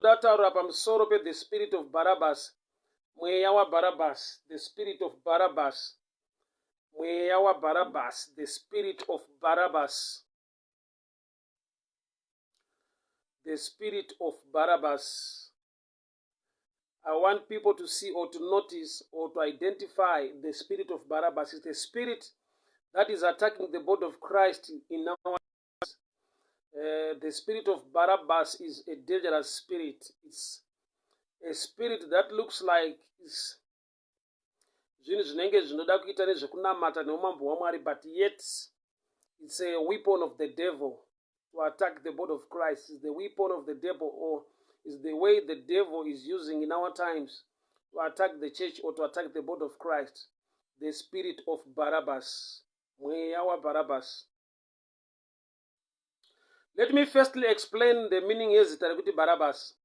Ndataura pamusoro pe the spirit of Barabbas, mweya waBarabbas, the spirit of Barabbas, mweya waBarabbas, the spirit of Barabbas, the spirit of Barabbas. I want people to see or to notice or to identify the spirit of Barabbas. It's the spirit that is attacking the body of Christ in our the spirit of Barabbas is a dangerous spirit. It's a spirit that looks like it's zvinhu zvinenge zvinoda kuita nezvekunamata neumambo hwamwari but yet it's a weapon of the devil to attack the body of Christ. It's the weapon of the devil or is the way the devil is using in our times to attack the church or to attack the body of Christ. The spirit of Barabbas. Mweya waBarabbas. Let me firstly explain the meaning yezita rekuti Barabbas.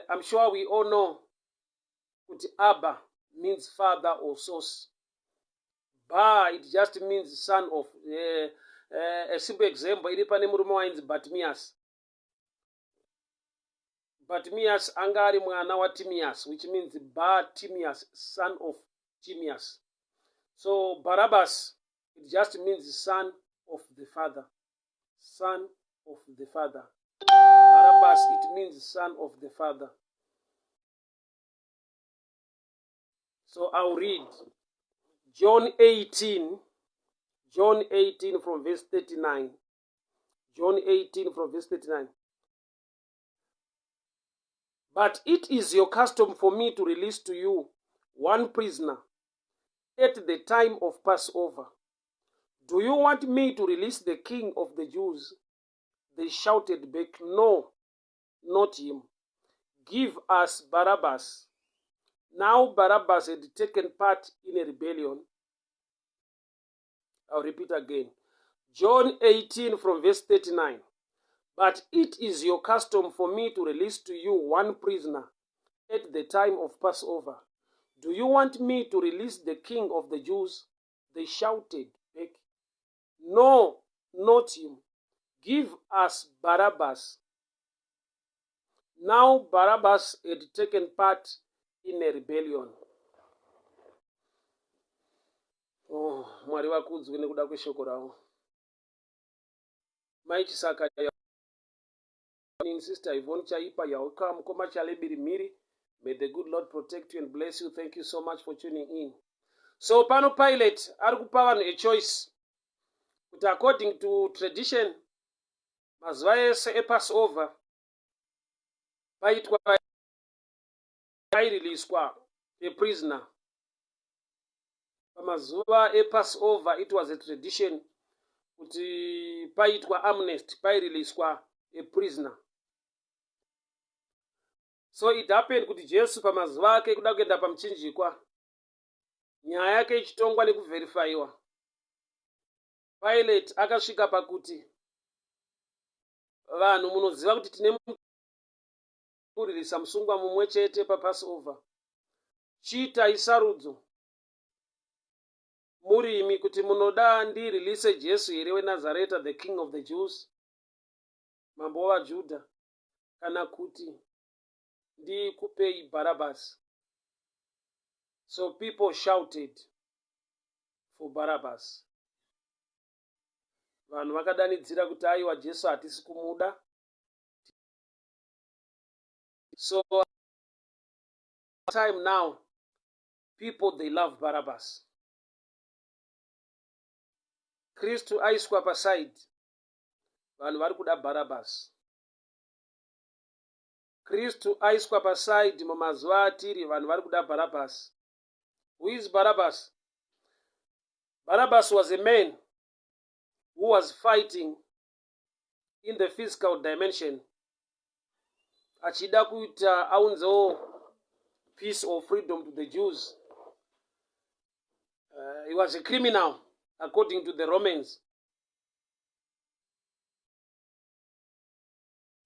I'm sure we all know kuti Abba means father or source. Ba it just means son of. A simple example iri pane murume wainzi Bartimaeus. Bartimaeus anga ari mwana waTimaeus which means Bartimaeus, son of Timaeus. So Barabbas it just means son of the father. Son of the father. Barabbas it means son of the father. So I'll read John 18, John 18 from verse 39. John 18 from verse 39. But it is your custom for me to release to you one prisoner at the time of Passover. Do you want me to release the king of the Jews? They shouted back, No, not him. Give us Barabbas. Now Barabbas had taken part in a rebellion. I'll repeat again. John 18 from verse 39. But it is your custom for me to release to you one prisoner at the time of Passover. Do you want me to release the king of the Jews? They shouted back, No, not him. Give us Barabbas. Now Barabbas had taken part in a rebellion. Oh, Mwari vakudzwe nekuda kweshoko ravo. Mai Chisaka Sister Yvonne Chaipa, you're welcome. Mukoma Chale Birimiri, may the good Lord protect you and bless you. Thank you so much for tuning in. So pano Pilate ari kupa vanhu a choice kuti according to tradition mazuva ese ePassover paitwa pairiliswa a prisoner pamazuva epassover it was a tradition kuti paitwa amnesty pairiliswa a prisoner so it happened kuti jesu pamazuva ake kuda kuenda pamuchinjikwa nyaya yake ichitongwa nekuvherifaiwa Pilate akasvika pakuti vanhu munoziva kuti tine kuririsa musungwa mumwe chete paPassover. Chiitai sarudzo murimi kuti munoda ndirilise Jesu here weNazareta, the king of the Jews, mambo wavaJudha, kana kuti ndikupei Bharabhasi. So people shouted for Barabbas. Vanhu vakadanidzira kuti aiwa Jesu hatisi kumuda. So time now people they love Barabbas. Kristu aiswa paside, vanhu vari kuda Barabbas. Kristu aiswa paside mumazuva atiri, vanhu vari kuda Barabbas. Who is Barabbas? Barabbas was a man who was fighting in the physical dimension achida kuita aunzewo peace or freedom to the Jews. He was a criminal according to the Romans.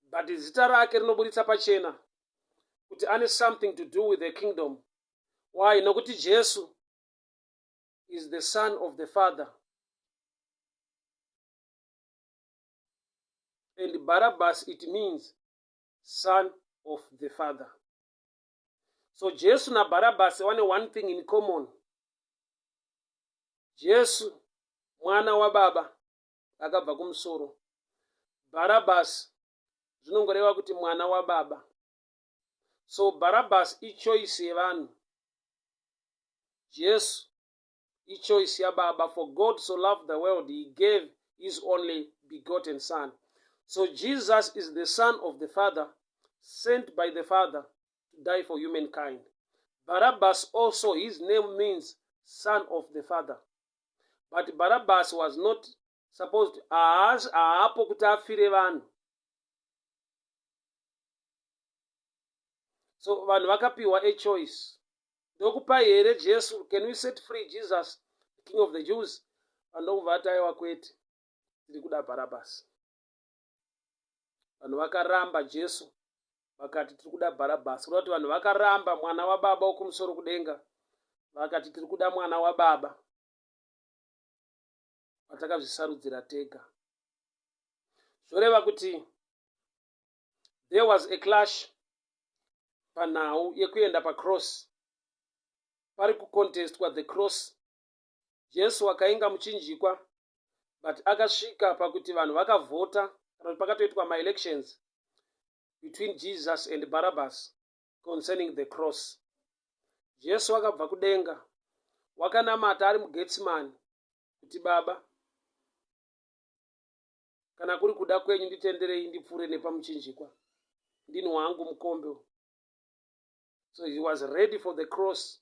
But zita rake rinoburitsa pachena kuti ane something to do with the kingdom. Why? Nokuti Jesu is the son of the father. And Barabbas it means Son of the Father. So Jesu naBharabhasi vane one thing in common. Jesu mwana wababa akabva kumusoro. Bharabhasi zvinongoreva kuti mwana wababa. So Bharabhasi ichoice yevanhu. Jesu ichoice yababa. For God so loved the world, he gave his only begotten son. So Jesus is the son of the Father, sent by the Father to die for humankind. Barabbas also, his name means son of the Father. But Barabbas was not supposed, haapo kuti afire vanhu. So vanhu vakapiwa a choice. Ndokupai here Jesu? Can we set free Jesus, the King of the Jews? Vanhu ndokubva vati aiwa kwete, tiri kuda Barabbas. Vanhu vakaramba Jesu vakati tiri kuda Bharabhasi. Kureva kuti vanhu vakaramba mwana wababa wokumusoro kudenga vakati tiri kuda mwana wababa vatakazvisarudzira tega. Zvoreva kuti there was a clash panhau yekuenda pacross. Pari kucontestwa the cross. Jesu akainga muchinjikwa but akasvika pakuti vanhu vakavhota kana kuti pakatoitwa maelections between Jesus and Barabbas concerning the cross. Jesu akabva kudenga wakanamata ari muGetsimani kuti Baba, kana kuri kuda kwenyu nditenderei ndipfuure nepamuchinjikwa, ndini wangu mukombe. So he was ready for the cross,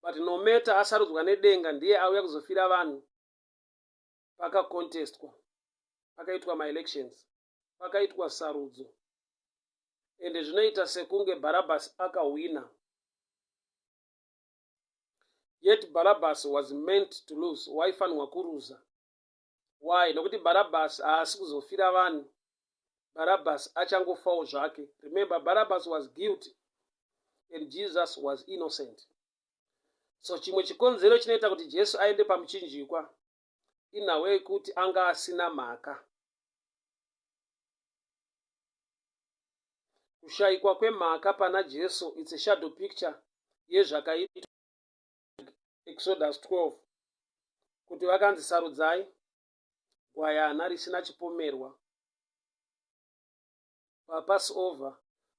but no matter asarudzwa nedenga ndiye auya kuzofira vanhu, pakacontestwa, pakaitwa maelections, pakaitwa sarudzo, ende zvinoita sekunge Barabbas akahwina. Yet Barabbas was meant to lose, waifanirwa kuruza. Why? Nokuti Barabbas haasi kuzofira vanhu. Barabbas achangofawo zvake. Remember, Barabbas was guilty and Jesus was innocent. So chimwe chikonzero chinoita kuti Jesu aende pamuchinjikwa inhau yekuti anga asina mhaka. Kushayikwa kwemhaka pana Jesu, it's a shadow picture yezvakaitwa Exodus 12, kuti vakanzi sarudzai gwayana risina chipomerwa. PaPassover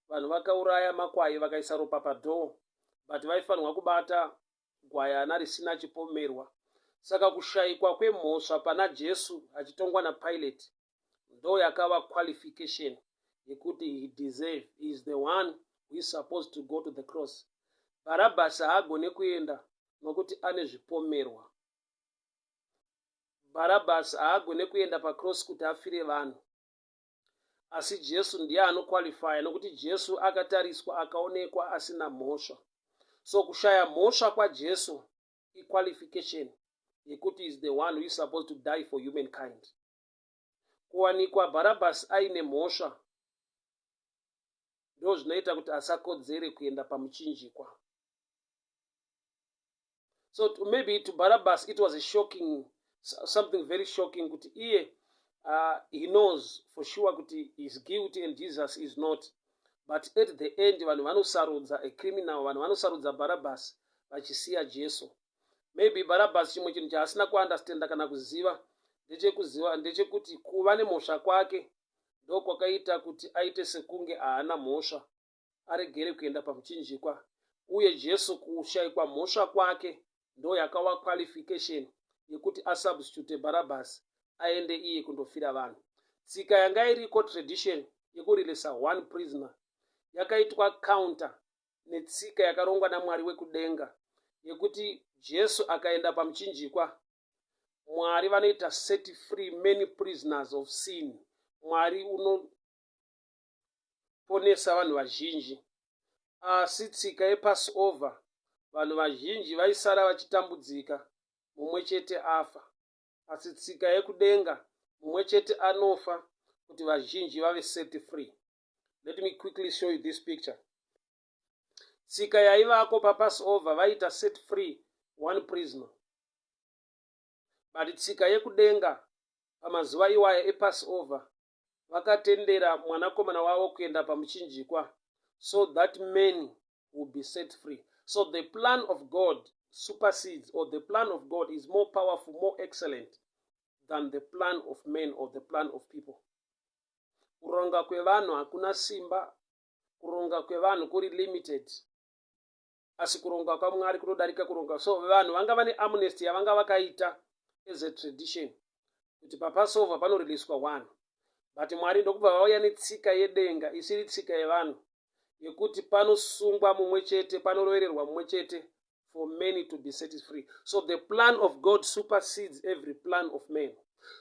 vanhu vakauraya makwai vakaisa ropa padhoo, but vaifanirwa kubata gwayana risina chipomerwa. Saka kushayikwa kwemhosva pana Jesu achitongwa naPilate ndo yakava qualification yekuti he deserve, he is the one who is supposed to go to the cross. Barabbas haagone kuenda nokuti ane zvipomerwa. Barabbas haagone kuenda pacross kuti afire vanhu. Asi Jesu ndiye anoqualifya nokuti Jesu akatariswa akaonekwa asina mhosva. So kushaya mhosva kwaJesu iqualification yekuti is the one who is supposed to die for humankind. Kuwanikwa Barabbas aine mhosva ndo zvinoita kuti asakodzere kuenda pamuchinjikwa. So maybe to Barabbas it was a shocking, something very shocking kuti iye he knows for sure kuti he is guilty and Jesus is not. But at the end vanhu vanosarudza a criminal, vanhu vanosarudza Barabbas vachisiya Jesu. Maybe Barabbas chimwe chinhu chaasina kuunderstanda kana kuziva ndechekuziva ndechekuti kuva nemhosva kwake ndokwakaita kuti aite sekunge haana mhosva, aregere kuenda pamuchinjikwa. Uye Jesu kushayikwa mhosva kwake ndo yakava qualification yekuti asubstitute Barabbas aende iye kundofira vanhu. Tsika yanga iriko, tradition yekureleasa one prisoner, yakaitwa counter netsika yakarongwa naMwari wekudenga yekuti Jesu akaenda pamuchinjikwa, Mwari vanoita set free many prisoners of sin. Mwari unoponesa vanhu vazhinji. Asi tsika yePassover, vanhu vazhinji vaisara vachitambudzika, mumwe chete afa. Asi tsika yekudenga, mumwe chete anofa kuti vazhinji vave set free. Let me quickly show you this picture. Tsika yaivako paPassover, vaita set free one prisoner. But tsika yekudenga pamazuva iwaya ePassover, Vakatendera mwanakomana wavo kuenda pamuchinjikwa so that many will be set free. So the plan of God supersedes, or the plan of God is more powerful, more excellent than the plan of men or the plan of people. Kuronga kwevanhu hakuna simba, kuronga kwevanhu kuri limited, asi kuronga kwaMwari kunodarika kuronga. So vanhu vanga vane amnesty yavanga vakaita as a tradition kuti paPassover panoriliswa one, but Mwari ndokubva vauya netsika yedenga isiri tsika yevanhu yekuti panosungwa mumwe chete, panorovererwa mumwe chete for many to be set free. So the plan of God supersedes every plan of man.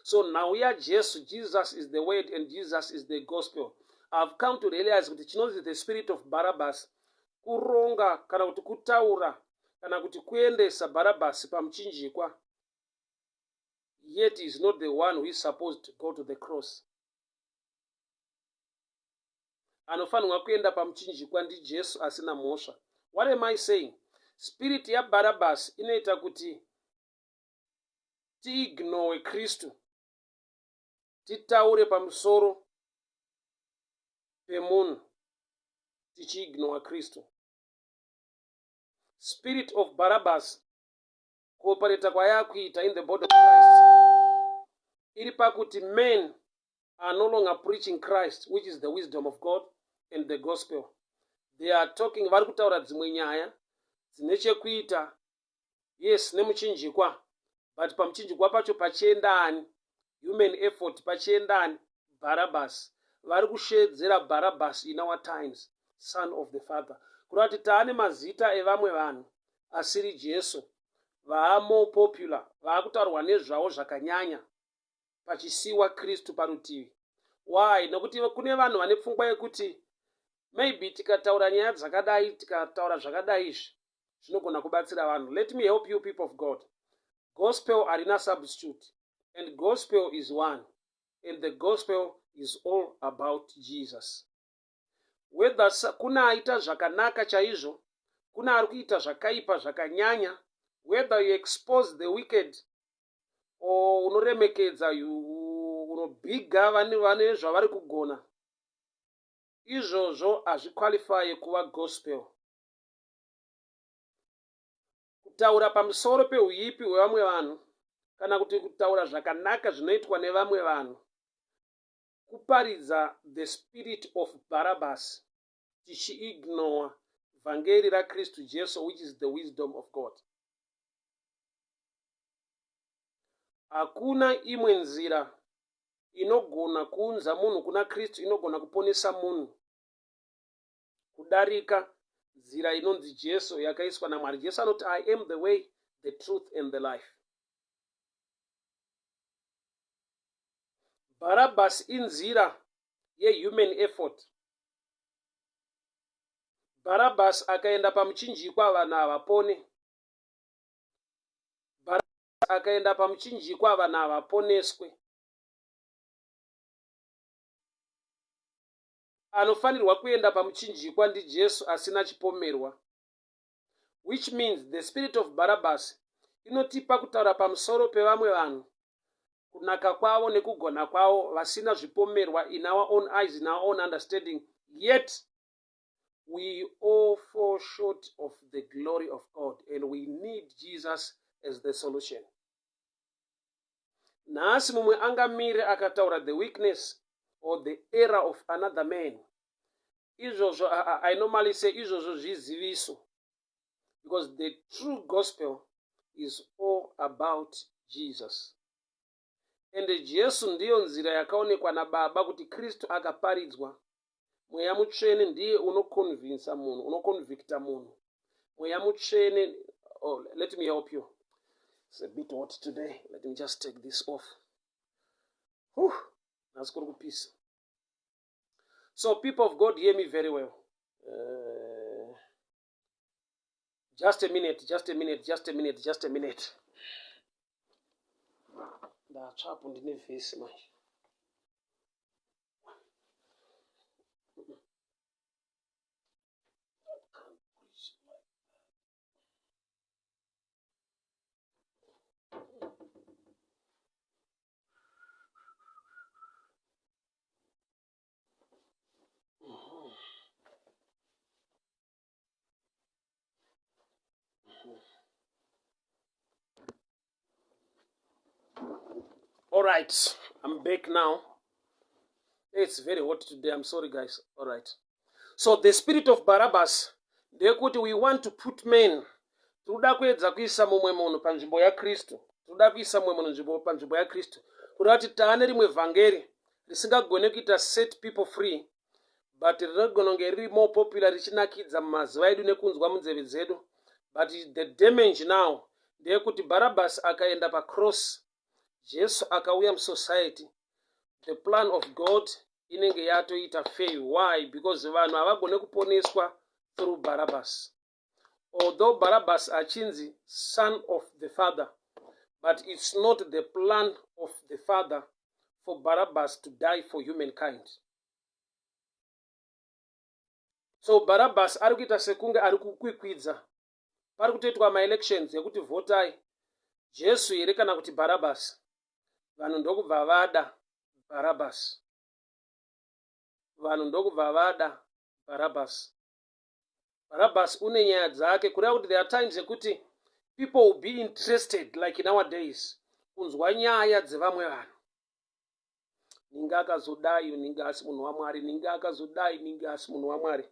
So nhau yaJesu, Jesus is the word and Jesus is the gospel. I've come to realize kuti chinonzi the spirit of Barabbas kuronga kana kuti kutaura kana kuti kuendesa Bharabhasi pamuchinjikwa, yet is not the one who is supposed to go to the cross. Anofanirwa kuenda pamuchinjikwa ndiJesu asina mhosva. What am I saying? Spirit yaBharabhasi inoita kuti tiignowe Kristu, titaure pamusoro pemunhu tichiignowa Kristu. Spirit of Barabbas kuoperata kwayakuita in the body of Christ iri pakuti men are no longer preaching Christ, which is the wisdom of God and the gospel. They are talking, vari kutaura dzimwe nyaya dzine chekuita, yes, nemuchinjikwa, but pamuchinjikwa pacho pachienda ani? Human effort. Pachienda ani? Barabbas. Vari kusheedzera Barabbas in our times, son of the father, kureva kuti taane mazita evamwe vanhu asiri Jesu vaamore popular, vaakutaurwa nezvavo zvakanyanya, pachisiwa Kristu parutivi. Why? Nokuti kune vanhu vane pfungwa yekuti maybe tikataura nyaya dzakadai, tikataura zvakadai izvi, zvinogona kubatsira vanhu. Let me help you, people of God. Gospel harina substitute, and gospel is one, and the gospel is all about Jesus. Whether kuna aita zvakanaka chaizvo, kuna ari kuita zvakaipa zvakanyanya, whether you expose the wicked or unoremekedza, unobhiga vane zvavari kugona, izvozvo hazviqualifye kuva gospel. Kutaura pamusoro peuipi hwevamwe vanhu kana kuti kutaura zvakanaka zvinoitwa nevamwe vanhu kuparidza the spirit of Barabbas, tichiignore vhangeri raKristu Jesu, which is the wisdom of God. Hakuna imwe nzira inogona kuunza munhu kuna Kristu, inogona kuponesa munhu kudarika nzira inonzi Jesu yakaiswa naMwari. Jesu anoti, "I am the way, the truth and the life." Bharabhasi inzira yehuman effort. Bharabhasi akaenda pamuchinjikwa, vanhu havapone. Bharabhasi akaenda pamuchinjikwa, vanhu havaponeswe. Anofanirwa kuenda pamuchinjikwa ndiJesu asina chipomerwa, which means the spirit of Barabbas inotipa kutaura pamusoro pevamwe vanhu, kunaka kwavo nekugona kwavo, vasina zvipomerwa in our own eyes, in our own understanding, yet we all fall short of the glory of God and we need Jesus as the solution. Nhasi mumwe angamire akataura the weakness or the error of another man. Izvozvo, I normally say, izvozvo zviziviso, because the true gospel is all about Jesus, and Jesu ndiyo nzira yakaonekwa naBaba kuti Kristu akaparidzwa. Mweya Mutsvene ndiye unoconvinsa munhu, unoconvicta munhu. Mweya Mutsvene. Oh, let me help you. It's a bit hot today. Let me just take this off. Nhasi kuri kupisa. So people of God, hear me very well. Just a minute, just a minute, just a minute, just a minute. Ndatsvapo, ndine vhesi manje. All right, I'm back now. It's very hot today. I'm sorry, guys. All right. So the spirit of Barabbas ndeyekuti we want to put men tinoda kuedza kuisa mumwe munhu panzvimbo yaKristu. Tinoda kuisa mumwe munhu nzvimbo panzvimbo yaKristu. Kureva kuti taane rimwe vhangeri risingagone kuita set people free but rinogona kunge riri more popular richinakidza mumazuva edu nekunzwa munzeve dzedu but the damage now ndeyekuti Barabbas akaenda pacross Jesu akauya musociety the plan of God inenge yatoita fail. Why? Because vanhu havagone kuponeswa through Barabbas. Although Barabbas achinzi son of the father, but it's not the plan of the father for Barabbas to die for humankind. So Barabbas ari kuita sekunge ari kukwikwidza. Pari kutoitwa maelections ekuti votai Jesu here kana kuti Barabbas. Vanhu ndokubva vada Barabbas. Vanhu ndokubva vada Barabbas. Barabbas une nyaya dzake kureva kuti there are times yekuti people will be interested like nowadays kunzwa nyaya dzevamwe vanhu. Ninge akazodai, ninge asi munhu waMwari, ninge akazodai, ninge asi munhu waMwari.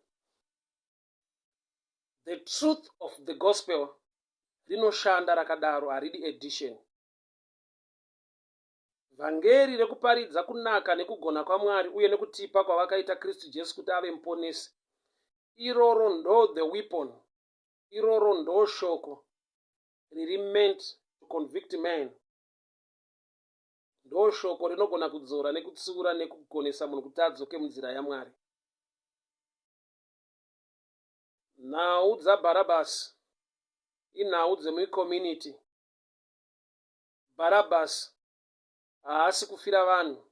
The truth of the gospel rinoshanda rakadaro, haridi edition. Vhangeri rekuparidza kunaka nekugona kwaMwari uye nekutipa kwavakaita Kristu Jesu kuti ave muponesi, iroro ndo the weapon, iroro ndo shoko riri meant to convict man. Ndo shoko rinogona kudzora nekutsiura nekugonesa munhu kuti adzoke munzira yaMwari. Nhau dzaBharabhasi inhau dzemucommunity. Bharabhasi haasi kufira vanhu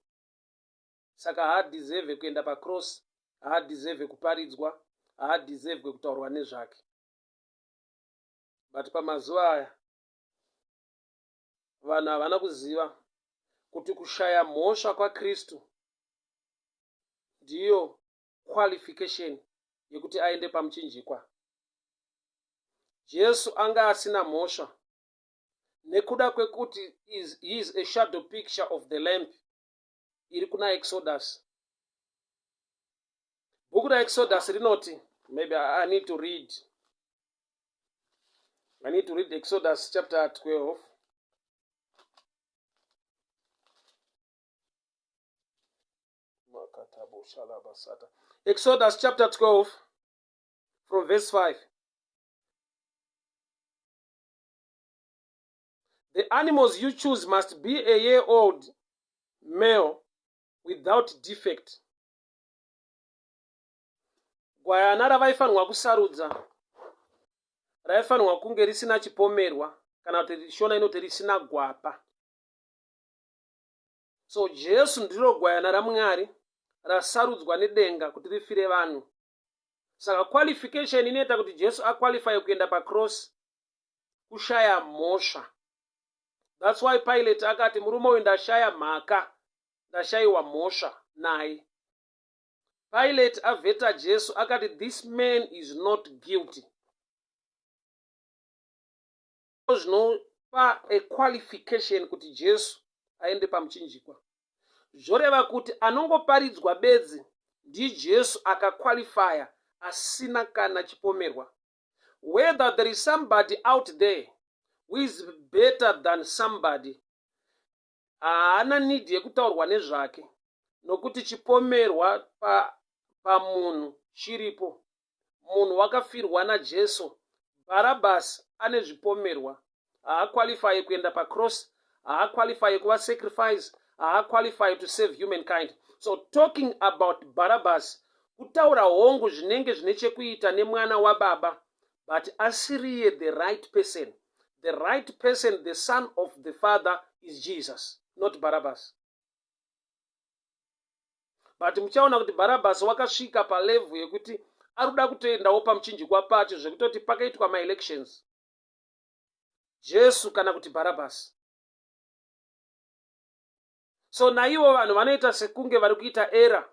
saka haadhizevhe kuenda pacross, haadhizevhe kuparidzwa, haadhizevhe kutaurwa nezvake. But pamazuva aya vanhu havana kuziva kuti kushaya mhosva kwaKristu ndiyo qualification yekuti aende pamuchinjikwa. Jesu anga asina mhosva nekuda kwekuti he is a shadow picture of the lamp iri kuna Exodus. Bhuku raExodus rinoti, maybe I need to read. I need to read Exodus chapter 12. Exodus chapter 12 from verse 5. The animals you choose must be a year old male without defect. Gwayana ravaifanirwa kusarudza raifanirwa kunge risina chipomerwa kana kuti Shona inoti risina gwapa. So Jesu ndiro gwayana raMwari rasarudzwa nedenga kuti rifire vanhu. Saka qualification inoita kuti Jesu aqualify kuenda pacross kushaya mhosva. That's why Pilate akati murume uyu ndashaya mhaka, ndashayiwa mhosva naye. Pilate avheta Jesu akati this man is not guilty. Zvinopa a qualification kuti Jesu aende pamuchinjikwa. Zvoreva kuti anongoparidzwa bedzi ndiJesu akaqualifya asina kana chipomerwa. Whether there is somebody out there who is better than somebody, haana need yekutaurwa nezvake nokuti chipomerwa pamunhu pa chiripo. Munhu wakafirwa naJesu. Barabbas ane zvipomerwa. Haaqualify kuenda pacross, haaqualify kuva sacrifice, haaqualify to save humankind. So talking about Barabbas kutaura hongu zvinenge zvine chekuita nemwana wababa, but asiriye the right person. The right person, the son of the father is Jesus, not Barabbas. But muchaona kuti Barabbas wakasvika palevel yekuti ari kuda kutoendawo pamuchinjikwa pacho zvekutoti pakaitwa maelections. Jesu kana kuti Barabbas. So naivo vanhu vanoita sekunge vari kuita error,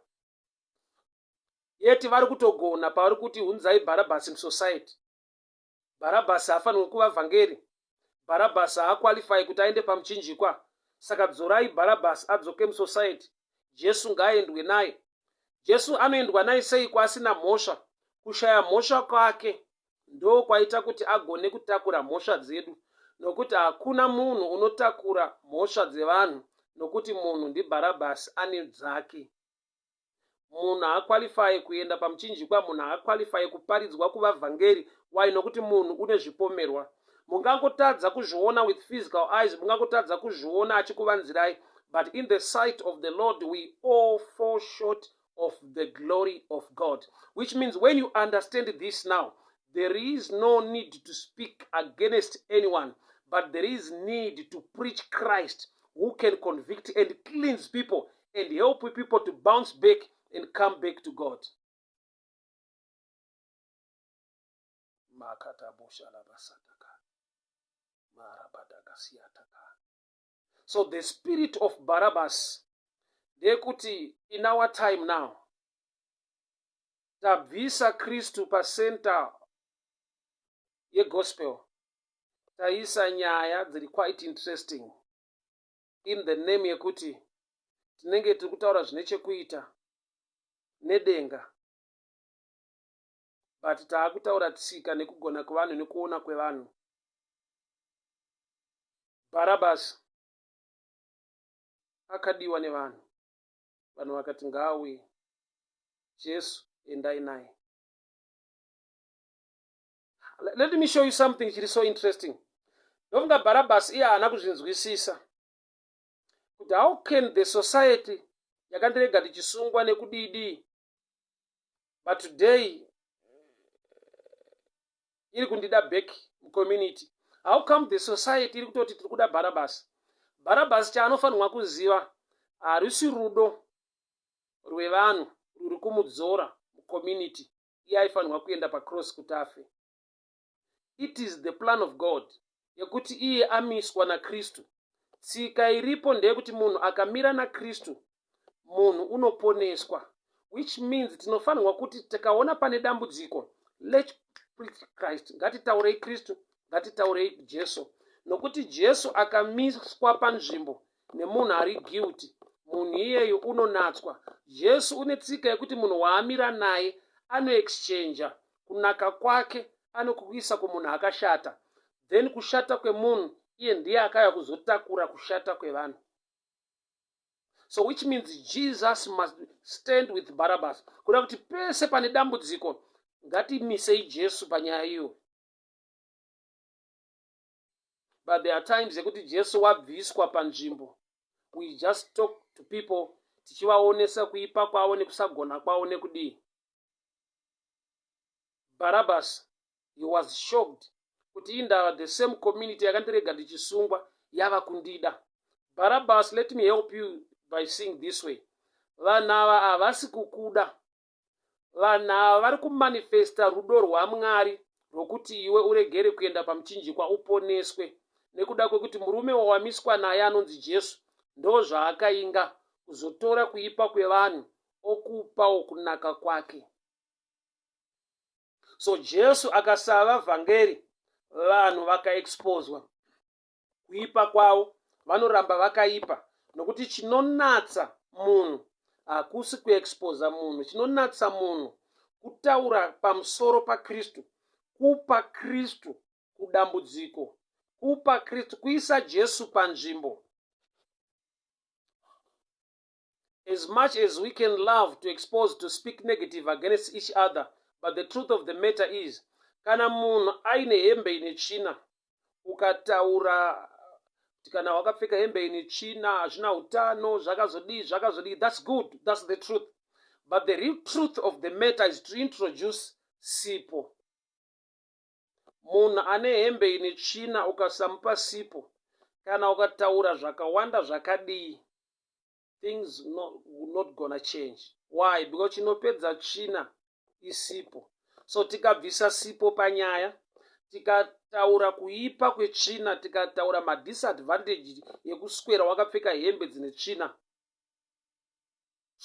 yeti vari kutogona pavari kuti hunzai Barabbas musociety. Bharabhasi haafanirwi kuva vhangeri. Bharabhasi haakwalifai kuti aende pamuchinjikwa. Saka dzorai Bharabhasi adzoke musociety. Jesu ngaaendwe naye. Jesu anoendwa naye seiko asina mhosva? Kushaya mhosva kwake ndokwaita kuti agone kutakura mhosva dzedu, nokuti hakuna munhu unotakura mhosva dzevanhu, nokuti munhu ndiBharabhasi ane dzake. Munhu haakwalifaye kuenda pamuchinjikwa, munhu haakwalifaye kuparidzwa kuva vhangeri. Why? Nokuti munhu une zvipomerwa. Mungangotadza kuzviona with physical eyes, mungangotadza kuzviona achikuvanzirai, but in the sight of the Lord we all fall short of the glory of God. Which means when you understand this now, there is no need to speak against anyone, but there is need to preach Christ who can convict and cleanse people and help people to bounce back and come back to God. So the spirit of Barabbas ndeyekuti in our time now tabvisa Kristu pacenter yegospel taisa nyaya dziri quite interesting in the name yekuti tinenge tiri kutaura zvine chekuita nedenga but taakutaura tsika nekugona kwevanhu nekuona kwevanhu. Bharabhasi akadiwa nevanhu, vanhu vakati ngaauye Jesu, endai naye. Let me show you something chiri so interesting. Ndofunga Bharabhasi iye haana kuzvinzwisisa kuti how can the society yakandirega ndichisungwa nekudidii, but today iri kundida back mucommunity. How come the society iri kutoti tiri kuda Bharabhasi? Bharabhasi chaanofanirwa kuziva, harisi rudo rwevanhu ruri kumudzora mucommunity. Iye aifanirwa kuenda pacross kuti afe. It is the plan of God yekuti iye amiswa naKristu. Tsika iripo ndeyekuti munhu akamira naKristu, munhu unoponeswa, which means tinofanirwa kuti tikaona pane dambudziko, let's preach Christ. Ngatitaurei Kristu, ngatitaurei Jesu, nokuti Jesu akamiswa panzvimbo nemunhu ari guilty, munhu iyeyo unonatswa. Jesu une tsika yekuti munhu waamira naye anoexchange kunaka kwake, anokuisa kumunhu akashata, then kushata kwemunhu iye ndiye akauya kuzotakura kushata kwevanhu. So which means Jesus must stand with Barabbas, kuda kuti pese pane dambudziko ngatimisei Jesu panyaya iyo. But there are times yekuti Jesu wabviswa panzvimbo, we just talk to people tichivaonesa kuipa kwavo nekusagona kwavo nekudii. Barabbas, he was shocked kuti indava the same community yakandirega ndichisungwa yava kundida. Barabbas, let me help you by seeing this way. Vanhu ava havasi kukuda. Vanhu ava vari kumanifesta rudo rwaMwari rwokuti iwe uregere kuenda pamuchinjikwa uponeswe, nekuda kwekuti murume wawamiswa naye anonzi Jesu ndo zvaakainga kuzotora kuipa kwevanhu okupawo kunaka kwake. So Jesu akasava vhangeri, vanhu vakaexposwa kuipa kwavo, vanoramba vakaipa, nokuti chinonatsa munhu hakusi kuexposa munhu. Chinonatsa munhu kutaura pamusoro paKristu, kupa Kristu kudambudziko, kupa Kristu, kuisa Jesu panzvimbo. As much as we can love to expose, to speak negative against each other, but the truth of the matter is, kana munhu aine hembe ine tsvina, ukataura kuti kana wakapfeka hembe ine tsvina hazvina utano, zvakazodii zvakazodii, that's good, that's the truth. But the real truth of the matter is to introduce sipo. Munhu ane hembe ine tsvina, ukasamupa sipo, kana ukataura zvakawanda zvakadii, things not gonna change. Why? Because chinopedza tsvina isipo. So tikabvisa sipo panyaya, tikataura kuipa kwetsvina, tikataura madisadvantage ekuswera wakapfeka hembe dzine tsvina,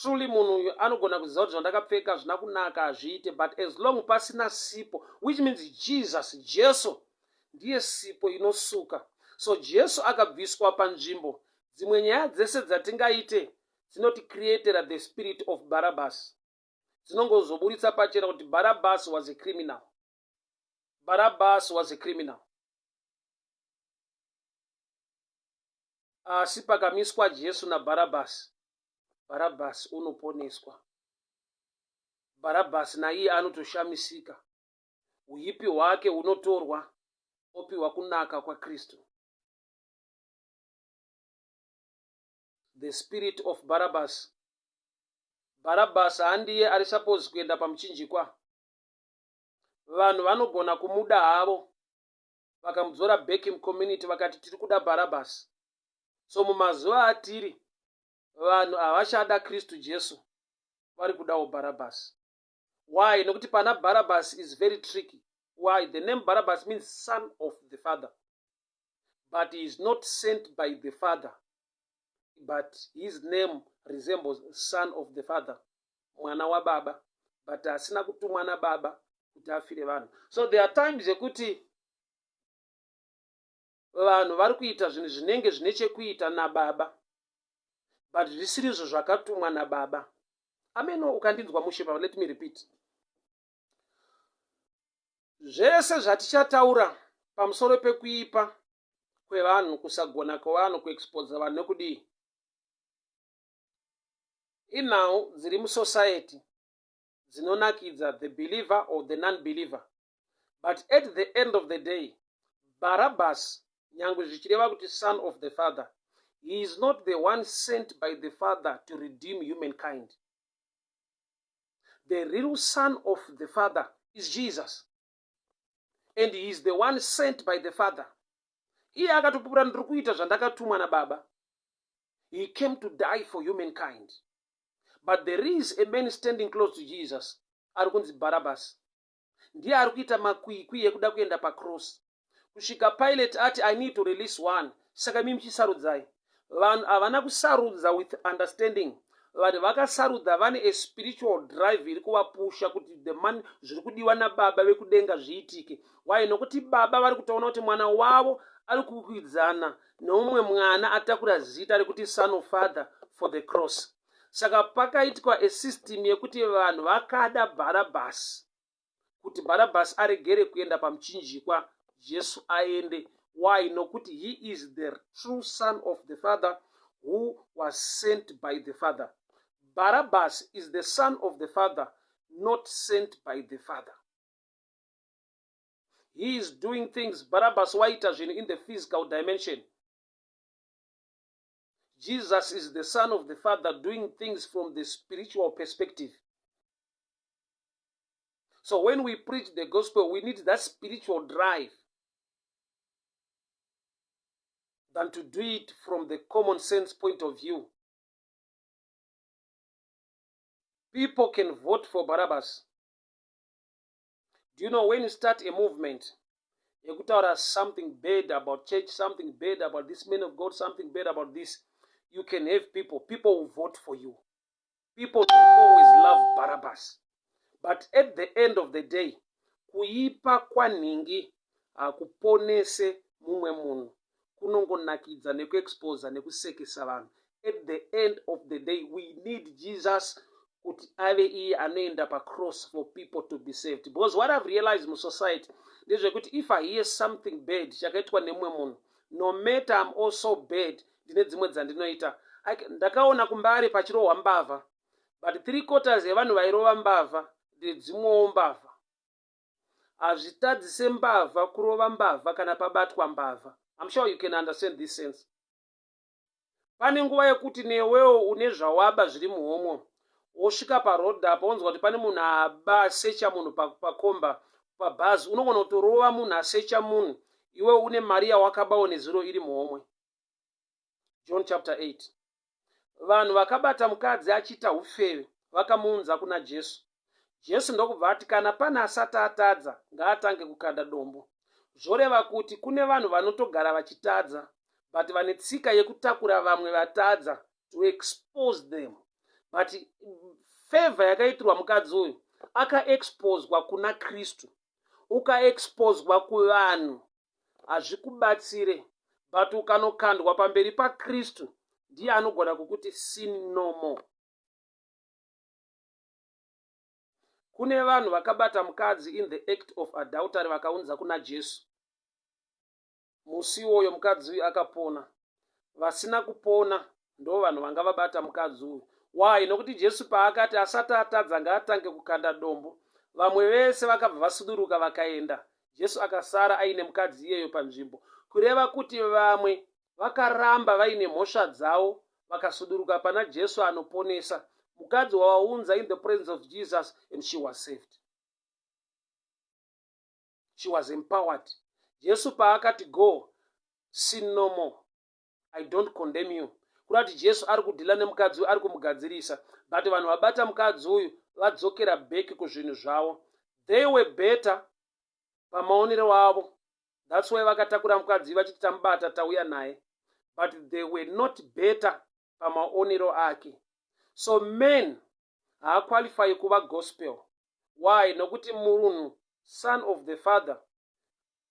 Truly munhu uyu anogona kuziva kuti zvandakapfeka hazvina kunaka, hazviite, but as long pasina sipo, which means Jesus, Jesu ndiye sipo inosuka. So Jesu akabviswa panzvimbo, dzimwe nyaya dzese dzatingaite dzinoticreatera the spirit of Barabbas, dzinongozoburitsa pachena kuti Barabbas was a criminal. Barabbas was a criminal. Asi pakamiswa Jesu naBharabhasi, Bharabhasi unoponeswa. Bharabhasi naiye anotoshamisika. Huipi hwake hunotorwa opiwa kunaka kwaKristu. The spirit of Barabbas. Barabbas handiye ari suppose kuenda pamuchinjikwa. Vanhu vanogona kumuda havo vakamudzora back mucommunity vakati tiri kuda Barabbas. So mumazuva atiri vanhu havachada Kristu Jesu, vari kudawo Barabbas. Why? Nokuti pana Barabbas is very tricky. Why? The name Barabbas means son of the father, but he is not sent by the father, but his name resembles son of the father, mwana wababa, but asina kutumwa nababa kuti afire vanhu. So there are times yekuti vanhu vari kuita zvinhu zvinenge zvine chekuita nababa, but zvisirizvo zvakatumwa nababa. Ameno ukandinzwa mushe baba, let me repeat. Zvese zvatichataura pamusoro pekuipa kwevanhu, kusagona kwevanhu, kuexposa vanhu nekudii, inhau dziri musociety dzinonakidza the believer or the non-believer, but at the end of the day, Barabbas, nyangwe zvichireva kuti son of the father, he is not the one sent by the father to redeem humankind. The real son of the father is Jesus, and he is the one sent by the father. Iye akatopupura, ndiri kuita zvandakatumwa nababa. He came to die for humankind, but there is a man standing close to Jesus ari kunzi Barabbas. Ndiye ari kuita makwikwi ekuda kuenda pacross kusvika Pilate ati, "I need to release one, saka imi muchisarudzai." Vanhu havana kusarudza with understanding. Vanhu vakasarudza vane a spiritual drive iri kuvapusha kuti the man zviri kudiwa nababa vekudenga zviitike. Why? Nokuti baba vari kutoona kuti mwana wavo ari kukwikwidzana neumwe mwana atakura zita rekuti son of father for the cross. Saka pakaitwa asystem yekuti vanhu vakada Bharabhasi kuti Bharabhasi aregere kuenda pamuchinjikwa, Jesu aende. Why? Nokuti he is the true son of the father who was sent by the father. Barabbas is the son of the father not sent by the father. He is doing things. Barabbas waita zvinhu in the physical dimension. Jesus is the son of the father doing things from the spiritual perspective. So when we preach the gospel, we need that spiritual drive than to do it from the common sense point of view. People can vote for Barabbas. Do you know when you start a movement yekutaura something bad about church, something bad about this man of God, something bad about this, you can have people will vote for you. People, they always love Barabbas. But at the end of the day, kuipa kwanhingi hakuponese mumwe munhu, kunongonakidza nekuexposa nekusekesa vanhu. At the end of the day, we need Jesus kuti ave iye anoenda pacross for people to be saved, because what I've realized musociety ndezvekuti if I hear something bad chakaitwa nemumwe munhu, no matter I'm also bad, ndine dzimwe dzandinoita. Ndakaona kuMbare pachirohwa mbavha, but 3/4 yevanhu vairova mbavha ndedzimwewo mbavha. Hazvitadzise mbavha kurova mbavha kana pabatwa mbavha. I'm sure you can understand this sense. Pane nguva yekuti newewo une zvawaba zviri muhomwe, wosvika parodhi apa, wonzwa kuti pane munhu aba, asecha munhu pakomba, pabhazi. Unogona kutorova munhu asecha munhu, iwe une mari yawakabawo nezuro iri muhomwe. John chapter 8, vanhu vakabata mukadzi achiita ufeve, vakamuunza kuna Jesu. Jesu ndokubva ati, "Kana pane asati atadza, ngaatange kukanda dombo." Zvoreva kuti kune vanhu vanotogara vachitadza, but vane tsika yekutakura vamwe vatadza to expose them. But favor yakaitirwa mukadzi uyu, akaexposwa kuna Kristu. Ukaexposwa kuvanhu hazvikubatsire, but ukanokandwa pamberi paKristu, ndiye anogona kukuti sin no more. Kune vanhu vakabata mukadzi in the act of adultery vakaunza kuna Jesu. Musi iwoyo mukadzi uyu akapona. Vasina kupona ndo vanhu vanga vabata mukadzi uyu. Why? Nokuti Jesu paakati asati atadza ngaatange kukanda dombo, vamwe vese vakabva vasuduruka vakaenda. Jesu akasara aine mukadzi iyeyo panzvimbo. Kureva kuti vamwe vakaramba vaine mhosva dzavo vakasuduruka pana Jesu anoponesa. Mukadzi wawaunza in the presence of Jesus and she was saved. She was empowered. Jesu paakati go, sin no more, I don't condemn you. Kureva kuti Jesu ari kudhila nemukadzi uyu, ari kumugadzirisa. But vanhu vabata mukadzi uyu vadzokera back kuzvinhu zvavo. They were better pamaonero avo. That's why vakatakura mukadzi vachiti tamubata tauya naye. But they were not better pamaonero ake. So men haaqualify kuva gospel. Why? Nokuti munhu son of the father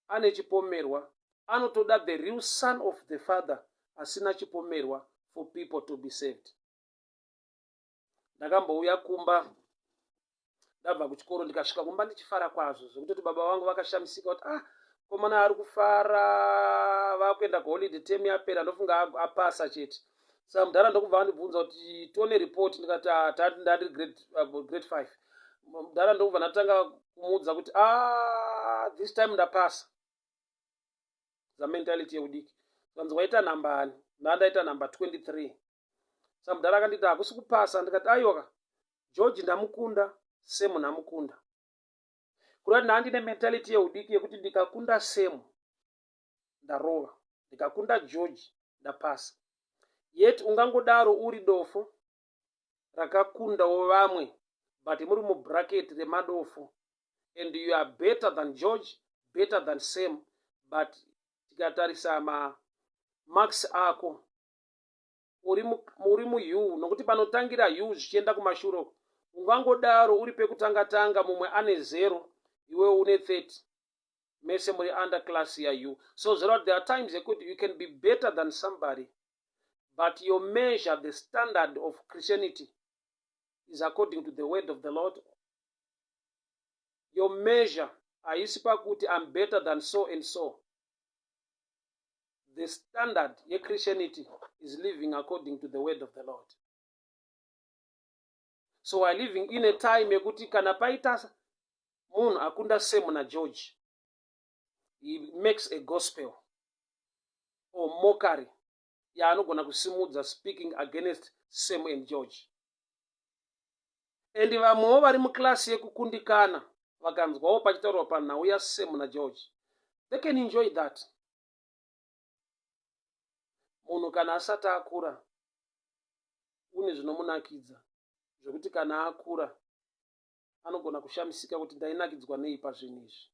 ane chipomerwa, anotoda the real son of the father asina chipomerwa for people to be saved. Ndakambouya kumba ndabva kuchikoro, ndikasvika kumba ndichifara kwazvo zvekutoti baba vangu vakashamisika kuti, ah, komana ari kufara, vakuenda kuholiday, term yapera, ndofunga apasa chete. Saka mudhara ndokubva andibvunza kuti tione report. Ndikati, ah, ndandiri grade 5. Mudhara ndokubva ndatanga kumuudza kuti, ah, this time ndapasa. Zamentality yeudiki. Kanzi, waita namba ani? Ndandaita namba 23. Saka mudhara akanditi, hakusi kupasa. Ndikati, aiwa, George ndamukunda, Semu ndamukunda. Kureva ndandine mentality yeudiki yekuti ndikakunda Semu ndarova, ndikakunda George ndapasa. Yet ungangodaro uri dofo rakakundawo vamwe, but muri mubracket remadofo and you are better than George, better than Sam, but tikatarisa mamarks ako uri mu U, nokuti panotangira U zvichienda kumashure, ungangodaro uri pekutanga tanga, mumwe ane 0, iwe une 30, mese muri under class yaU. So zvoreva there are times yekuti you can be better than somebody, but your measure, the standard of Christianity is according to the word of the Lord. Your measure haisi pakuti I'm better than so and so. The standard yechristianity is living according to the word of the Lord. So we are living in a time yekuti kana paita munhu akunda Semu naGeorge, he makes a gospel or mockery yaanogona kusimudza, speaking against Sam and George. And vamwewo vari muklasi yekukundikana vakanzwawo pachitaurwa panhau yaSemu naGeorge, they can enjoy that. Munhu kana asati akura une zvinomunakidza zvekuti kana akura anogona kushamisika kuti ndainakidzwa nei pazvinhu izvi.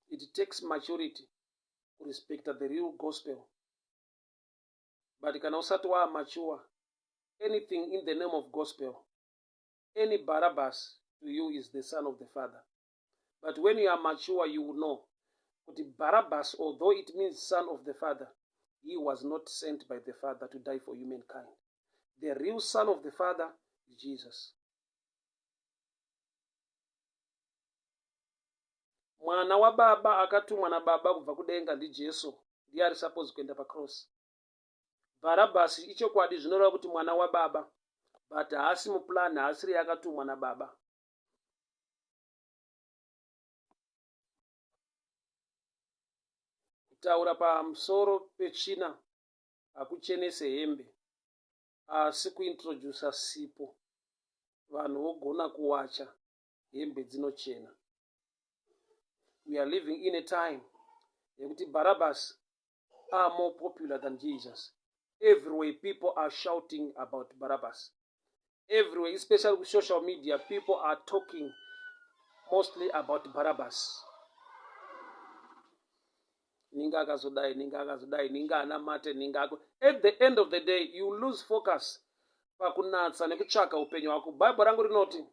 It takes maturity kurespecta the real gospel, but kana usati waamature, anything in the name of gospel, any Barabbas to you is the son of the father. But when you are mature, you will know kuti Barabbas, although it means son of the father, he was not sent by the father to die for humankind. The real son of the father is Jesus. Mwana wababa akatumwa nababa kubva kudenga ndiJesu, ndiye ari suppose kuenda pacross. Bharabhasi, ichokwadi zvinoreva kuti mwana wababa, but haasi muplan, haasiri akatumwa nababa. Kutaura pamusoro petsvina hakuchenese hembe, asi kuintrodusa sipo vanhu vogona kuwacha hembe dzinochena. We are living in a time yekuti Barabbas are more popular than Jesus. Everywhere people are shouting about Barabbas. Everywhere, especially with social media, people are talking mostly about Barabbas. Ninga akazodai, ninga akazodai, ninga anamate, ninga ako. At the end of the day, you lose focus. Pakunatsa nekutsvaka upenyu hwako. Bhaibheri rangu rinoti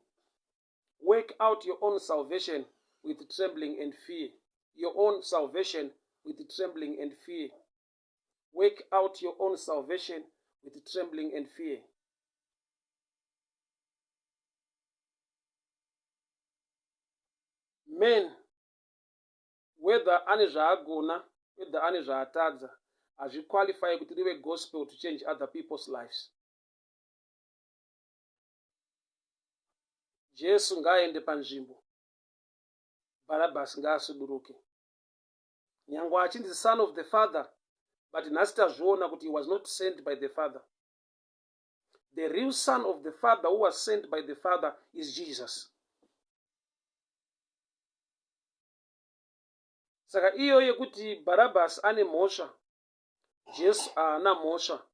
work out your own salvation with trembling and fear. Your own salvation with trembling and fear. Work out your own salvation with trembling and fear. Men, whether ane zvaagona, whether ane zvaatadza, hazviqualify kuti rive gospel to change other people's lives. Jesu ngaaende panzvimbo, Bharabhasi ngaasuduruke. Nyangwe achinzi son of the father, but nhasi tazviona kuti he was not sent by the father. The real son of the father who was sent by the father is Jesus. Saka iyo yekuti Bharabhasi ane mhosva, Jesu haana mhosva.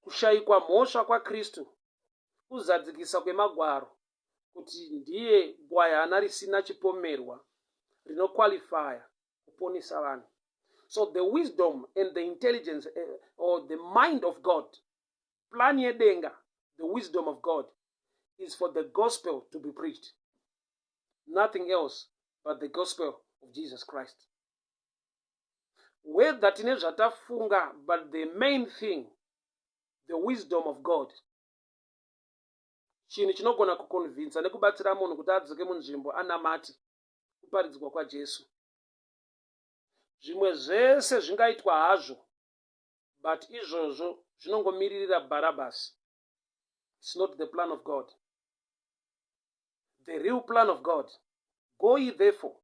Kushayikwa mhosva kwaKristu kuzadzikisa kwemagwaro kuti ndiye gwayana risina chipomerwa rinokwalifaya kuponesa vanhu. So the wisdom and the intelligence or the mind of God, plan yedenga, the wisdom of God is for the gospel to be preached. Nothing else but the gospel of Jesus Christ. Whether tine zvatafunga, but the main thing, the wisdom of God, chinhu chinogona kukonvinsa nekubatsira munhu kuti adzoke munzvimbo anamate kuparidzwa kwaJesu. Zvimwe zvese zvingaitwa hazvo, but izvozvo zvinongomiririra Barabbas. It's not the plan of God. The real plan of God, go ye therefore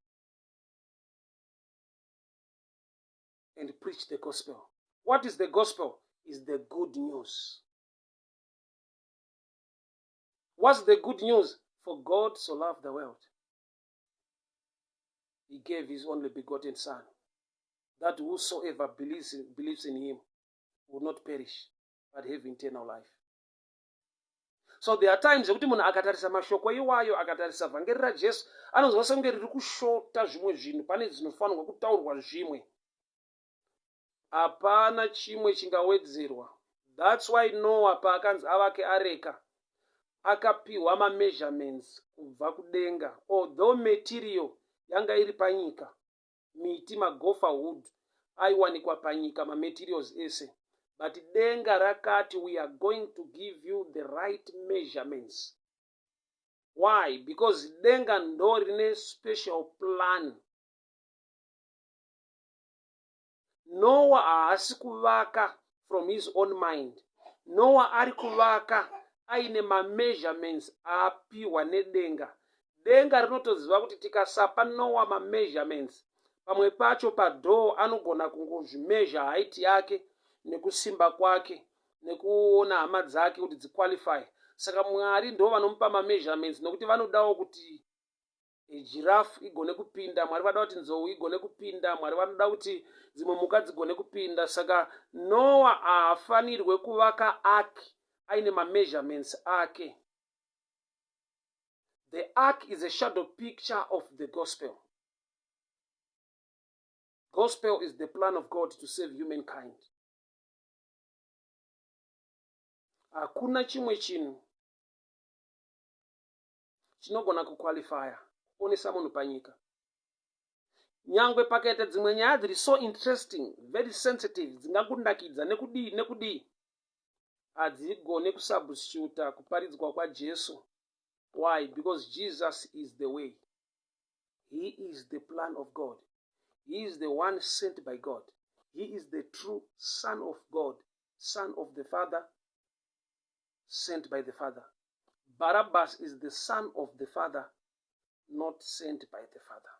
and preach the gospel. What is the gospel? Is the good news. What's the good news? For God so loved the world, he gave his only begotten son, that whosoever believes in him will not perish, but have eternal life. So there are times yekuti munhu akatarisa mashoko iwayo, akatarisa vhangeri raJesu, anonzwa sekunge riri kushota zvimwe zvinhu, pane zvinofanirwa kutaurwa zvimwe. Hapana chimwe chingawedzerwa. That's why Noah paakanzi avake areka, akapiwa mameasurements kubva kudenga. Although material yanga iri panyika, miti, magofa wood aiwanikwa panyika, mamaterials ese, but denga rakati we are going to give you the right measurements. Why? Because denga ndo rine special plan. Noah haasi kuvaka from his own mind. Noah ari kuvaka aine mameasurements aapiwa nedenga. Denga rinotoziva kuti tikasapa Noah mameasurements, pamwe pacho padoor anogona kungozvimezha height yake nekusimba kwake nekuona hama dzake kuti dziqualify. Saka Mwari ndo vanomupa mameasurements, nokuti vanodawo kuti giraffe igone kupinda, Mwari vanoda kuti nzou igone kupinda, Mwari vanoda kuti dzimwe mhuka dzigone kupinda. Saka Noah haafanirwe kuvaka ark aine mameasurements ake. The ark is a shadow picture of the gospel. Gospel is the plan of God to save humankind. Hakuna chimwe chinhu chinogona kuqualifya kuponesa munhu panyika. Nyangwe pakaita dzimwe nyaya dziri so interesting, very sensitive, dzingakunakidza nekudii nekudii, hadzigone kusubstituta kuparidzwa kwaJesu. Why? Because Jesus is the way. He is the plan of God. He is the one sent by God. He is the true Son of God, Son of the Father, sent by the Father. Barabbas is the son of the Father, not sent by the Father.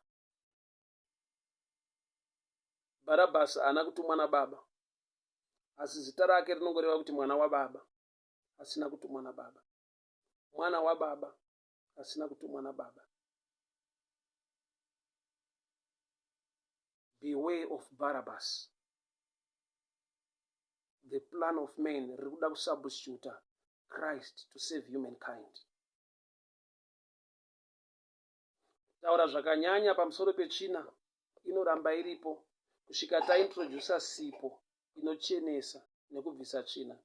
Barabbas haana kutumwa nababa, asi zita rake rinongoreva kuti mwana wababa, asina kutumwa nababa. Mwana wababa asina kutumwa nababa. Beware of Barabbas. The plan of man riri kuda kusubstituta Christ to save humankind. Taura zvakanyanya pamusoro petsvina inoramba iripo kusvika taintrodusa sipo inochenesa nekubvisa tsvina.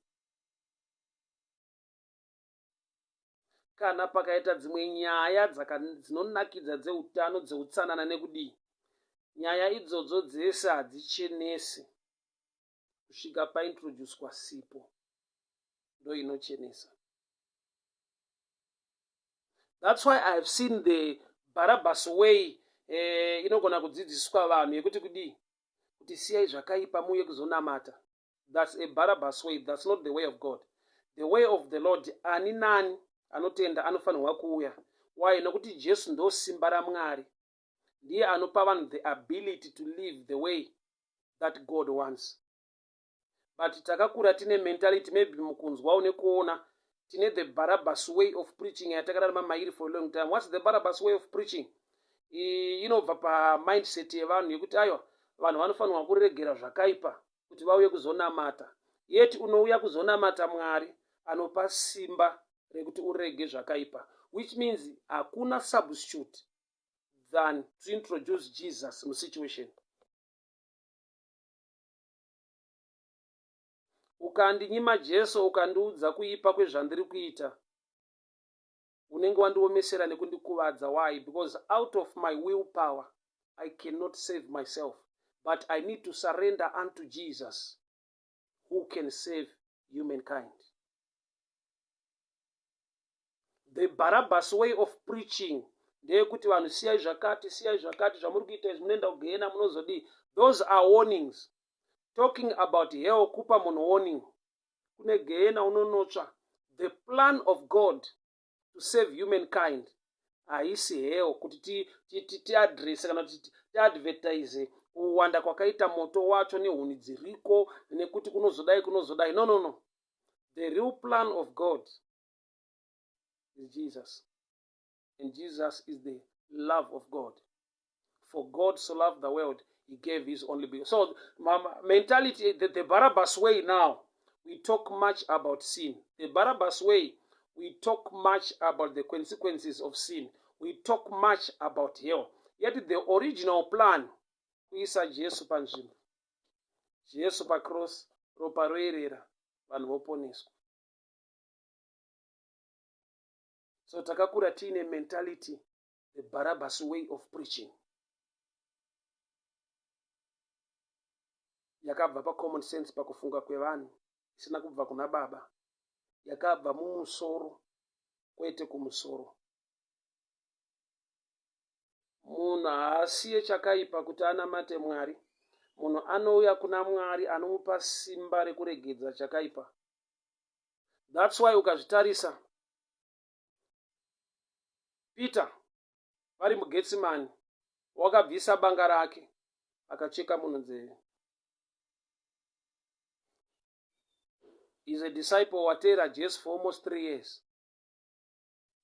Kana pakaita dzimwe nyaya dzinonakidza dzeutano, dzeutsanana nekudii, nyaya idzodzo dzese hadzichenesi kusvika paintroducwa sipo ndoinochenesa. That's why I have seen the Barabbas way eh, inogona kudzidziswa vanhu yekuti kudii kuti siyai zvakaipa muuye kuzonamata. That's a Barabbas way. That's not the way of God. The way of the Lord, ani nani anotenda anofanirwa kuuya. Why? Nokuti Jesu ndo simba raMwari. Ndiye anopa vanhu the ability to live the way that God wants. But takakura tine mentality, maybe mukunzwawo nekuona, tine the Barabbas way of preaching yatakararama mairi for a long time. What's the Barabbas way of preaching? Inobva pamindset yevanhu yekuti aiwa, vanhu vanofanirwa kuregera zvakaipa kuti vauye kuzonamata. Yet unouya kuzonamata Mwari anopa simba rekuti urege zvakaipa, which means hakuna substitute than to introduce Jesus musituation. Ukandinyima Jesu, ukandiudza kuipa kwezvandiri kuita, unenge wandiomesera nekundikuvadza. Why? Because out of my will power I cannot save myself, but I need to surrender unto Jesus who can save humankind. The Barabbas way of preaching ndeyekuti vanhu siyai zvakati, siyai zvakati, zvamuri kuita izvi, munoenda kugehena, munozodii. Those are warnings. Talking about hell, kupa munhu warning. Kune gehena unonotsva. The plan of God to save humankind haisi hell kuti tiadrese kana kuti tiadvertise kuwanda kwakaita moto wacho nehuni dziriko nekuti kunozodai kunozodai. No, no, no. The real plan of God is Jesus. And Jesus is the love of God. For God so loved the world, he gave his only begotten. So mentality, the Barabbas way now, we talk much about sin. The Barabbas way, we talk much about the consequences of sin. We talk much about hell. Yet the original plan, kuisa Jesu panzvimbo. Jesu pacross, ropa roerera, vanhu voponeswa. So takakura tiine mentality, the Barabbas way of preaching, yakabva pacommon sense, pakufunga kwevanhu, isina kubva kuna Baba, yakabva mumusoro kwete kumusoro. Munhu haasiye chakaipa kuti anamate Mwari. Munhu anouya kuna Mwari anomupa simba rekuregedza chakaipa. That's why ukazvitarisa, Peter vari muGetsimani wakabvisa banga rake akacheka munhu nzeve. Is a disciple wateera Jesu for almost 3 years,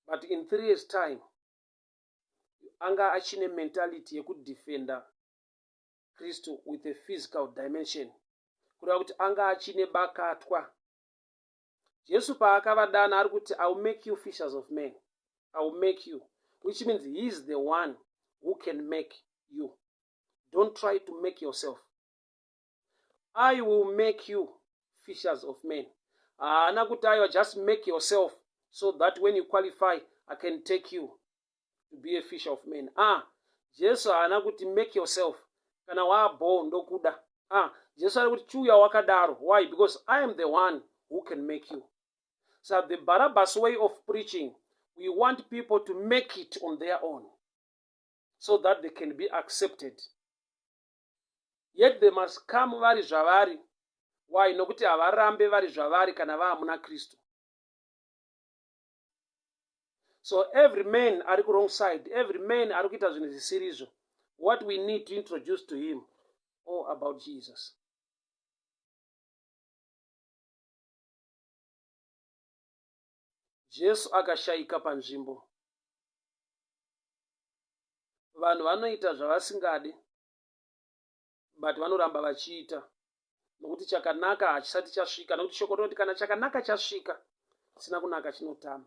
but in 3 years time anga achine mentality yekudefenda Kristu with a physical dimension, kureva kuti anga achine bakatwa. Jesu paakavadana ari kuti, I will make you fishers of men. I will make you, which means he is the one who can make you. Don't try to make yourself. I will make you fishers of men. Haana kuti aiwa, just make yourself so that when you qualify I can take you to be a fisher of men. Jesu haana kuti make yourself, kana waabho ndokuda. Jesu ari kuti chiuya wakadaro. Why? Because I am the one who can make you. So the Barabbas way of preaching, we want people to make it on their own so that they can be accepted. Yet they must come vari zvavari. Why? Nokuti havarambe vari zvavari kana vaamuna Kristu. So every man ari ku wrong side, every man ari kuita zvinhu zvisirizvo, what we need to introduce to him all about Jesus. Jesu akashayika panzvimbo, vanhu vanoita zvavasingadi, but vanoramba vachiita nokuti chakanaka hachisati chasvika, nokuti shoko rinoti kana chakanaka chasvika, chisina kunaka chinotama.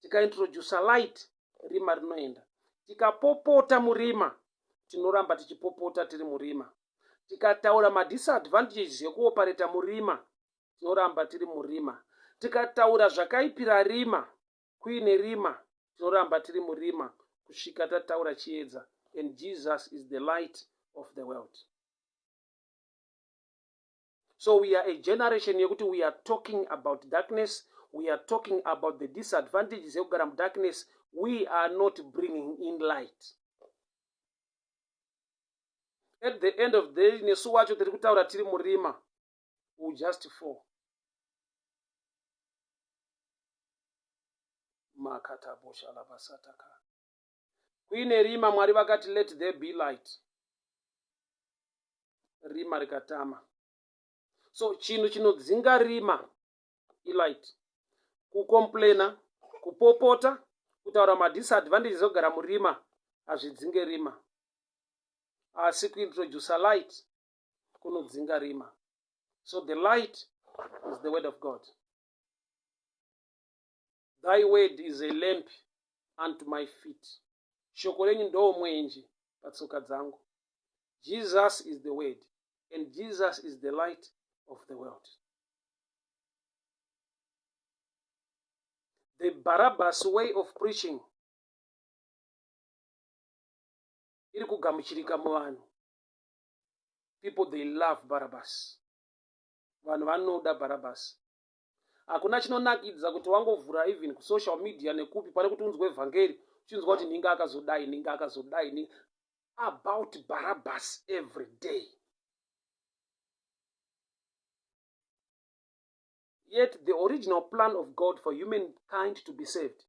Tikaintrodusa light, rima rinoenda. Tikapopota murima, tinoramba tichipopota tiri murima. Tikataura madisadvantages ekuopareta murima, tinoramba tiri murima. Tikataura zvakaipira rima. Kuine rima tinoramba tiri murima kusvika tataura chiedza and Jesus is the light of the world. So we are a generation yekuti we are talking about darkness, we are talking about the disadvantages yekugara mudarkness, we are not bringing in light. At the end of the day nesu wacho tiri kutaura tiri murima, we just fall. Makataboshalabasataka. Kuine rima Mwari vakati let there be light. Rima rikatama. So chinhu chinodzinga rima ilight. Kucomplaina, kupopota, kutaura madisadvantages ekugara murima hazvidzinge rima. Asi kuintroducer light kunodzinga rima. So the light is the word of God. Thy word is a lamp unto my feet. Shoko renyu ndoo mwenje patsoka dzangu. Jesus is the word and Jesus is the light of the world. The Barabbas way of preaching iri kugamuchirika muvanhu. People they love Barabbas. Vanhu vanoda Barabbas. Hakuna chinonakidza kuti wangovhura even kusocial media nekupi pane kuti unzwe vhangeri uchinzwa kuti ninga akazodai ninga akazodai ni about Barabbas every day. Yet the original plan of God for humankind to be saved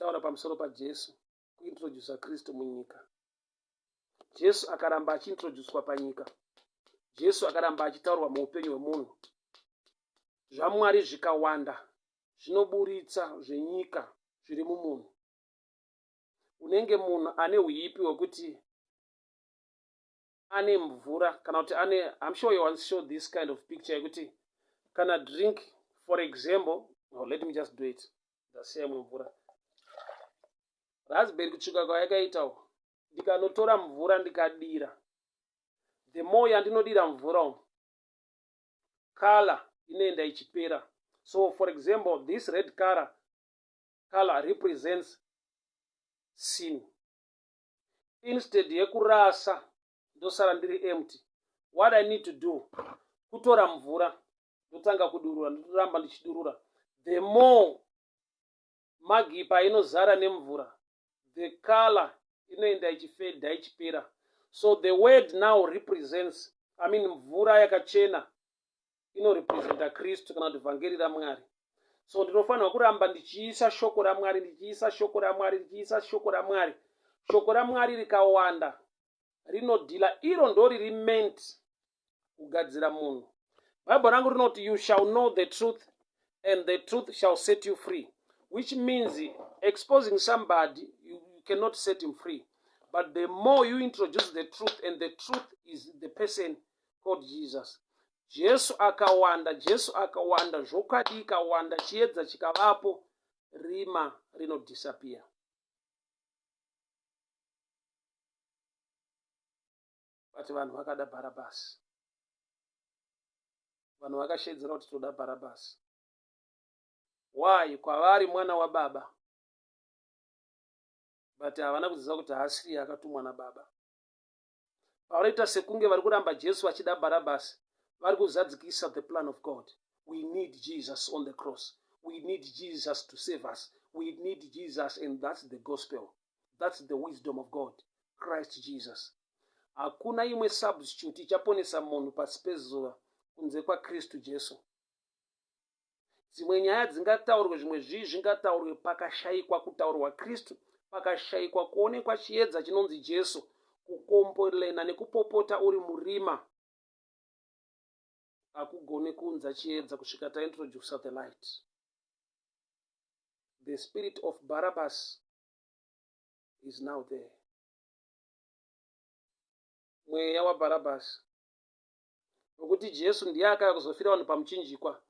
kutaura pamusoro paJesu kuintrodusa Kristu munyika. Jesu akaramba achiintroducwa panyika. Jesu akaramba achitaurwa muupenyu hwemunhu. ZvaMwari zvikawanda zvinoburitsa zvenyika zviri mumunhu. Unenge munhu ane huipi hwekuti ane mvura kana kuti ane I'm sure you once show this kind of picture yekuti kana drink for example oh, let me just do it ndasiya imwe mvura raspberry kutsvuka kwayakaita uko ndikanotora mvura ndikadira the more yandinodira mvura umu color inoenda ichipera so for example this red color color represents sin instead yekurasa ndosara ndiri empty what i need to do kutora mvura ndotanga kudurura ndoramba ndichidurura the more magi painozara nemvura the color inoenda ichifedha ichipera so the word now represents i mean mvura yakachena inorepresenta kristu kana kuti vhangeri ramwari so ndinofanirwa kuramba ndichiisa shoko ramwari ndichiisa shoko ramwari ndichiisa shoko ramwari shoko ramwari rikawanda rinodhila iro ndoriri meant kugadzira munhu bible rangu rinoti you shall know the truth and the truth shall set you free which means exposing somebody you, you cannot set him free but the more you introduce the truth and the truth is the person called jesus jesu akawanda jesu akawanda zvokwadi ikawanda chiedza chikavapo rima rinodisappear but vanhu vakada bharabhasi vanhu vakashedzera kuti toda bharabhasi why kwavari mwana wababa but havana kuziva kuti haasiriye akatumwa nababa pavanoita sekunge vari kuramba jesu vachida bharabhasi vari kuzadzikisa the plan of god we need jesus on the cross we need jesus to save us we need jesus and that's the gospel that's the wisdom of god christ jesus hakuna imwe substitute ichaponesa munhu pasi pezuva kunze kwakristu jesu Dzimwe nyaya dzingataurwe, zvimwe zvii zvingataurwe pakashaikwa kutaurwa Kristu, pakashaikwa kuonekwa chiedza chinonzi Jesu, kukombolena nekupopota uri murima hakugone kuunza chiedza kusvika taintroducer the light. The spirit of Barabbas is now there. Mweya waBarabbas nokuti Jesu ndiye akauya kuzofira vanhu pamuchinjikwa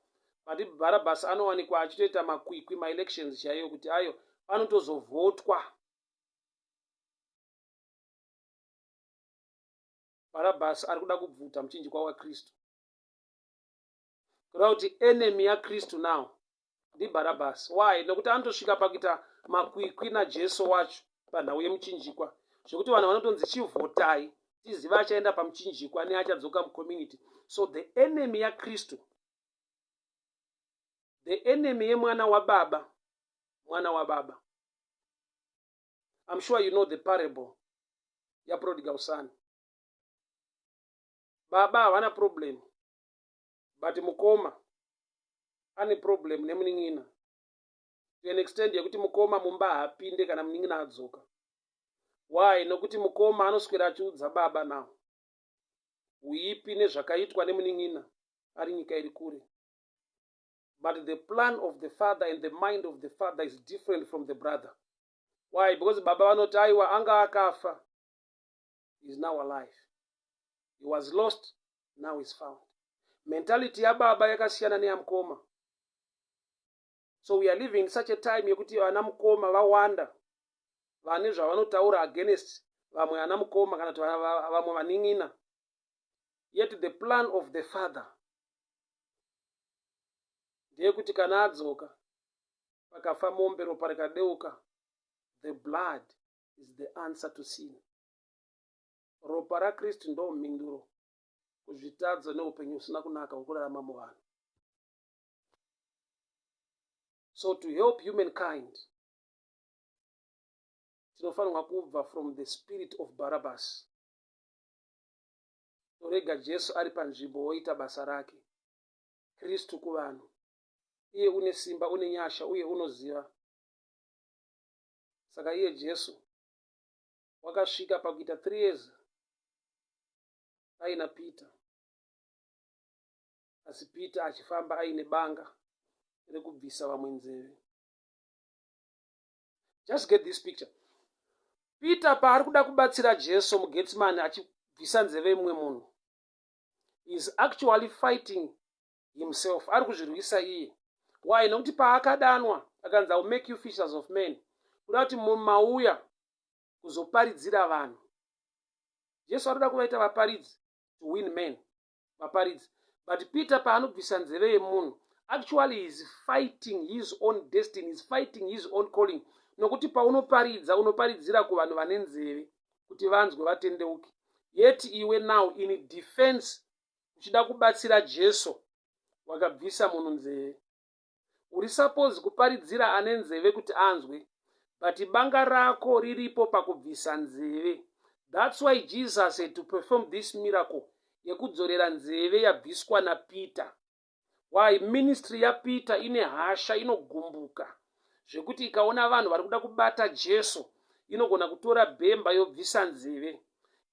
but Bharabhasi anowanikwa achitoita makwikwi maelections chaiyo kuti ayo panotozovhotwa Bharabhasi ari kuda kubvuta muchinjikwa waKristu. Kureva kuti enemy yaKristu now ndiBharabhasi. Why? Nekuti anotosvika pakuita makwikwi naJesu wacho panhau yemuchinjikwa, zvekuti vanhu vanotonzi chivhotai tizive achaenda pamuchinjikwa neachadzoka mucommunity. So the enemy yaKristu, the enemy yemwana wababa, mwana wababa. I'm sure you know the parable yaprodigal son. Baba havana problem, but mukoma ane problem nemunin'ina to an extent yekuti mukoma mumba haapinde kana munin'ina adzoka. Why? Nokuti mukoma anoswera achiudza baba now uipi nezvakaitwa nemunin'ina ari nyika iri kure. But the plan of the father and the mind of the father is different from the brother. Why? Because baba vanoti, aiwa, anga akafa, is now alive. He was lost, now is found. Mentality yababa yakasiyana neyamukoma. So we are living in such a time yekuti vana mukoma vawanda vane zvavanotaura against vamwe ana mukoma kana kuti vamwe vanin'ina. Yet the plan of the father ndeyekuti kana adzoka, pakafa mombe, ropa rikadeuka, the blood is the answer to sin. Ropa raKristu ndo mhinduro kuzvitadzo neupenyu husina kunaka hwekurarama muvanhu. So to help humankind, tinofanirwa kubva from the spirit of Barabbas, torega Jesu ari panzvimbo woita basa rake. Kristu kuvanhu, iye une simba, une nyasha uye unoziva. Saka iye Jesu wakasvika pakuita 3 years aina Peter, asi Peter achifamba aine banga rekubvisa vamwe nzeve. Just get this picture. Peter paari kuda kubatsira Jesu muGetsimani achibvisa nzeve imwe munhu, is actually fighting himself, ari kuzvirwisa iye. Why? Nokuti paakadanwa akanzi, "I will make you fishers of men," kuda kuti mauya kuzoparidzira vanhu. Jesu ari kuda kuvaita vaparidzi, to win men, vaparidzi. But Peter paanobvisa nzeve yemunhu, actually is fighting his own destiny, is fighting his own calling, nokuti paunoparidza, unoparidzira kuvanhu vane nzeve kuti vanzwe vatendeuke. Yet iwe now, in defense, uchida kubatsira Jesu, wakabvisa munhu nzeve. Uri suppose kuparidzira ane nzeve kuti anzwe, but banga rako riripo pakubvisa nzeve. That's why Jesus had to perform this miracle yekudzorera nzeve yabviswa naPeter. Why? Ministry yaPeter ine hasha, inogumbuka zvekuti ikaona vanhu vari kuda kubata Jesu, inogona kutora bhemba yobvisa nzeve.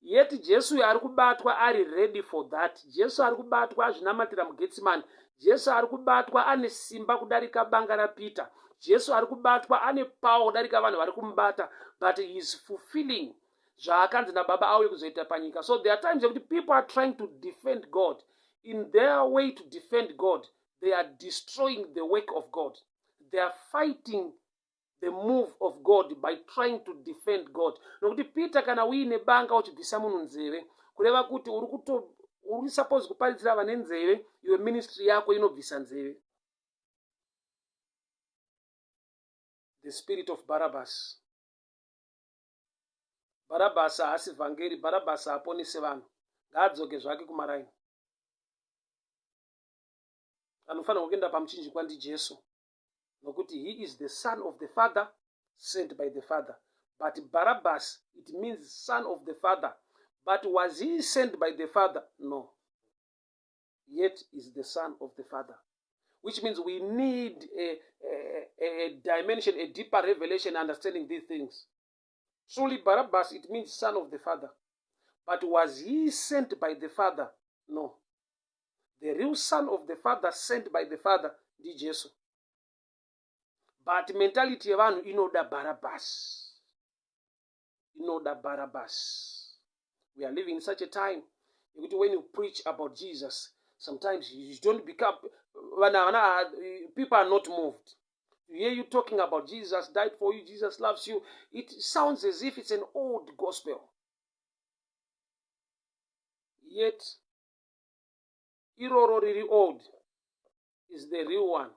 Yet Jesu uyo ari kubatwa ari ready for that. Jesu ari kubatwa azvinamatira muGetsimani. Jesu ari kubatwa ane simba kudarika banga raPeter. Jesu ari kubatwa ane power kudarika vanhu vari kumubata, but he is fulfilling zvaakanzi nababa auye kuzoita panyika. So there are times yekuti people are trying to defend God. In their way to defend God, they are destroying the work of God. They are fighting the move of God by trying to defend God, nokuti Peter, kana uine banga uchibvisa munhu nzeve, kureva kuti uri kuto uri suppose kuparidzira vane nzeve, iwe ministry yako inobvisa nzeve. The spirit of Barabbas. Barabbas haasi vhangeri. Barabbas haaponese vanhu, ngaadzoke zvake kumaraini. Anofanirwa kuenda pamuchinjikwa ndiJesu, nokuti he is the son of the father, sent by the father. But Barabbas, it means son of the father, but was he sent by the father? No. Yet is the son of the father, which means we need a dimension, a deeper revelation, understanding these things. Truly, Barabbas, it means son of the father, but was he sent by the father? No. The real son of the father, sent by the father, ndiJesu. But mentality yevanhu inoda Barabbas, inoda Barabbas. We are living in such a time yekuti when you preach about Jesus, sometimes you don't become vanhu havana, people are not moved to hear you talking about Jesus died for you, Jesus loves you. It sounds as if it's an old gospel. Yet iroro riri old. is the real one.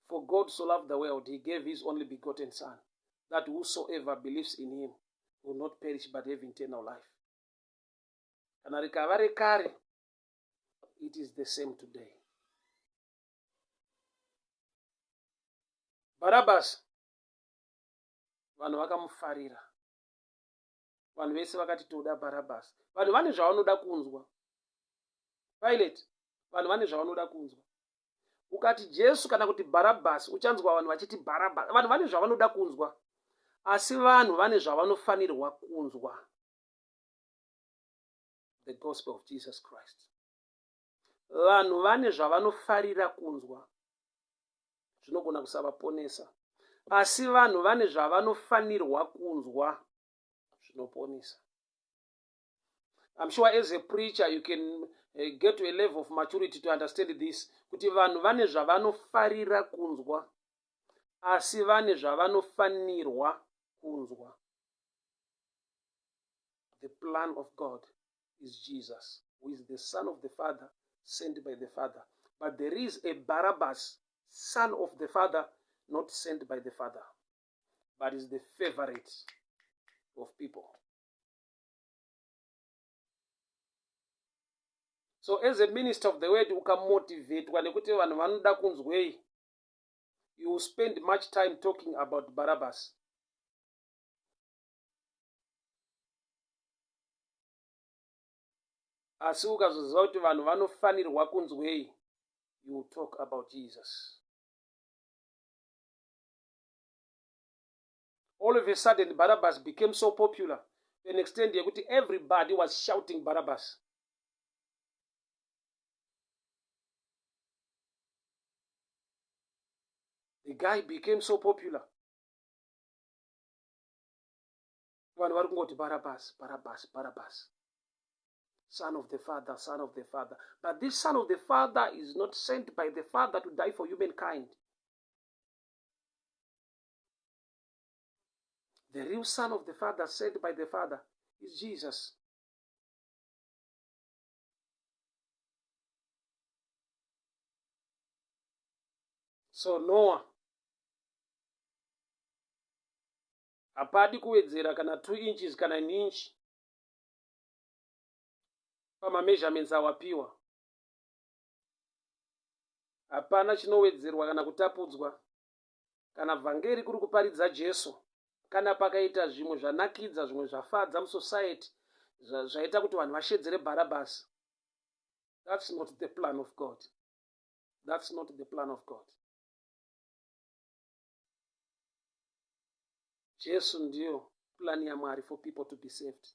For God so loved the world, he gave his only begotten son, that whosoever believes in him will not perish but have eternal life. Kana rikava rekare, it is the same today. Barabbas, vanhu vakamufarira. Vanhu vese vakati toda Barabbas. Vanhu vane zvavanoda kunzwa. Pilate, vanhu vane zvavanoda kunzwa. Ukati Jesu kana kuti Barabbas, uchanzwa vanhu vachiti Barabbas. Vanhu vane zvavanoda kunzwa. Asi vanhu vane zvavanofanirwa kunzwa. The gospel of Jesus Christ. Vanhu vane zvavanofarira kunzwa. Zvinogona kusavaponesa. Asi vanhu vane zvavanofanirwa kunzwa zvinoponesa. I'm sure as a preacher you can get to a level of maturity to understand this, kuti vanhu vane zvavanofarira kunzwa asi vane zvavanofanirwa kunzwa. The plan of God is Jesus, who is the Son of the Father, sent by the Father. But there is a Barabbas, son of the Father, not sent by the Father, but is the favorite of people. So as a minister of the word, ukamotivatwa nekuti vanhu vanoda kunzwei, you will spend much time talking about Barabbas. Asi ukazoziva kuti vanhu vanofanirwa kunzwei, you will talk about Jesus. All of a sudden, Barabbas became so popular to an extent yekuti everybody was shouting Barabbas. The guy became so popular. Vanhu vari kungoti Barabbas, Barabbas, Barabbas. Son of the Father, Son of the Father. But this Son of the Father is not sent by the Father to die for humankind. The real Son of the Father sent by the Father is Jesus. So Noah, hapadi kuwedzera kana 2 inches kana an inch pamameasurements awapiwa. Hapana chinowedzerwa kana kutapudzwa. Kana vhangeri kuri kuparidza Jesu, kana pakaita zvimwe zvanakidza, zvimwe zvafadza musociety, zvaita kuti vanhu vashedzere Barabbas, that's not the plan of God. That's not the plan of God. Jesu ndiyo plan yaMwari for people to be saved.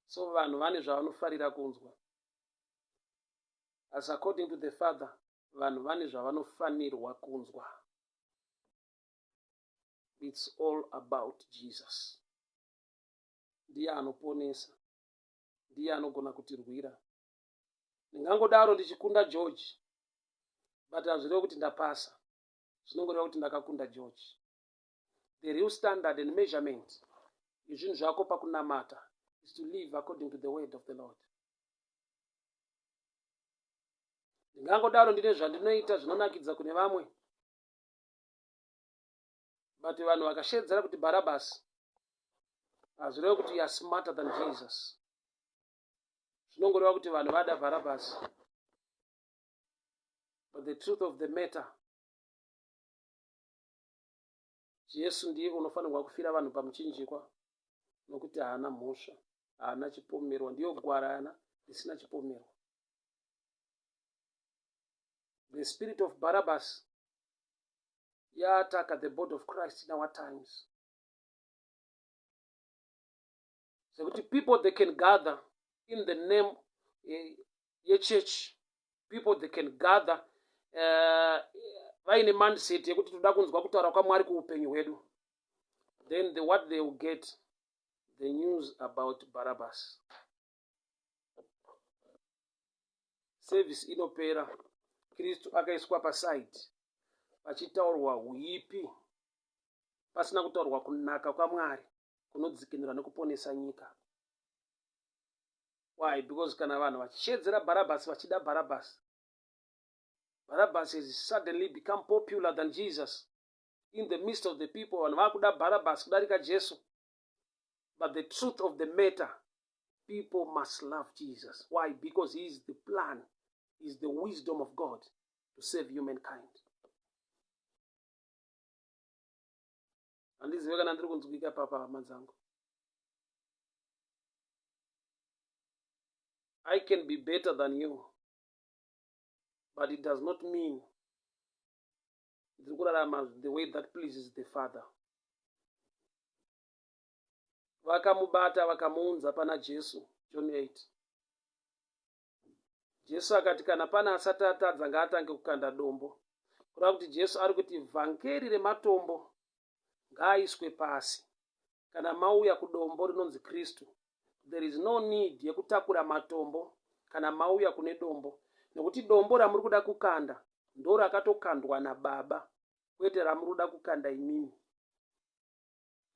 So vanhu vane zvavanofarira kunzwa. As according to the Father, vanhu vane zvavanofanirwa kunzwa. It's all about Jesus. Ndiye anoponesa. Ndiye anogona kutirwira. Ndingangodaro ndichikunda George, but hazvirevi kuti ndapasa. Zvinongoreva kuti ndakakunda George. The real standard and measurement yezvinhu zvako pakunamata is to live according to the word of the Lord. Ndingangodaro ndine zvandinoita zvinonakidza kune vamwe, but vanhu vakashedzera kuti Barabbas, hazvirevi kuti you are smarter than Jesus. Zvinongoreva kuti vanhu vada Barabbas. But the truth of the matter, Jesu ndiye unofanirwa kufira vanhu pamuchinjikwa, nokuti haana mhosva, haana chipomerwa, ndiyo gwarana risina chipomerwa. The spirit of Barabbas yaataka the body of Christ in our times. Zvekuti people they can gather in the name yechurch, people they can gather vaine mindset yekuti toda kunzwa kutaura kwaMwari kuupenyu hwedu. Then what they will get, the news about Barabbas. Service inopera, Kristu akaiswa paside, pachitaurwa huipi, pasina kutaurwa kunaka kwaMwari kunodzikinura nekuponesa nyika. Why? Because kana vanhu vachishedzera Barabbas, vachida Barabbas, Barabbas has suddenly become popular than Jesus in the midst of the people. Vanhu vakuda Barabbas kudarika Jesu. But the truth of the matter, people must love Jesus. Why? Because he is the plan, he is the wisdom of God to save humankind. Handizive kana ndiri kunzwika papa hama dzangu. I can be better than you but it does not mean ndiri kurarama the way that pleases the father. Vakamubata vakamuunza pana Jesu, John 8. Jesu akati kana pane asati atadza ngaatange kukanda dombo. Kureva kuti Jesu ari kuti vhangeri rematombo ngaaiswe pasi. Kana mauya kudombo rinonzi Kristu, there is no need yekutakura matombo kana mauya kune dombo nekuti dombo ramuri kuda kukanda ndorakatokandwa nababa kwete ramuri kuda kukanda imimi.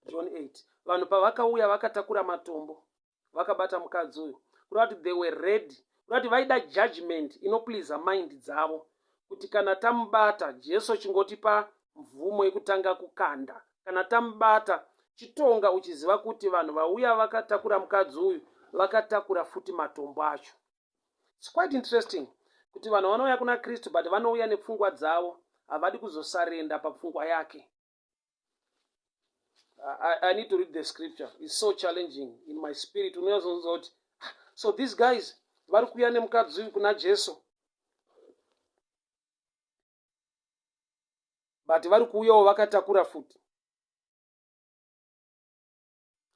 John 8 vanhu pavakauya vakatakura matombo vakabata mukadzi uyu kureva kuti they were ready kureva kuti vaida judgment inopleasa mind dzavo kuti kana tamubata Jesu chingotipa mvumo yekutanga kukanda kana tamubata chitonga uchiziva kuti vanhu vauya vakatakura mukadzi uyu vakatakura futi matombo acho It's quite interesting kuti vanhu vanouya kuna Kristu but vanouya nepfungwa dzavo havadi kuzosarenda papfungwa yake I need to read the scripture. It's so challenging in my spirit. Unozonzwa kuti ah, so these guys vari kuuya nemukadzi uyu kuna Jesu but vari kuuyawo vakatakura futi.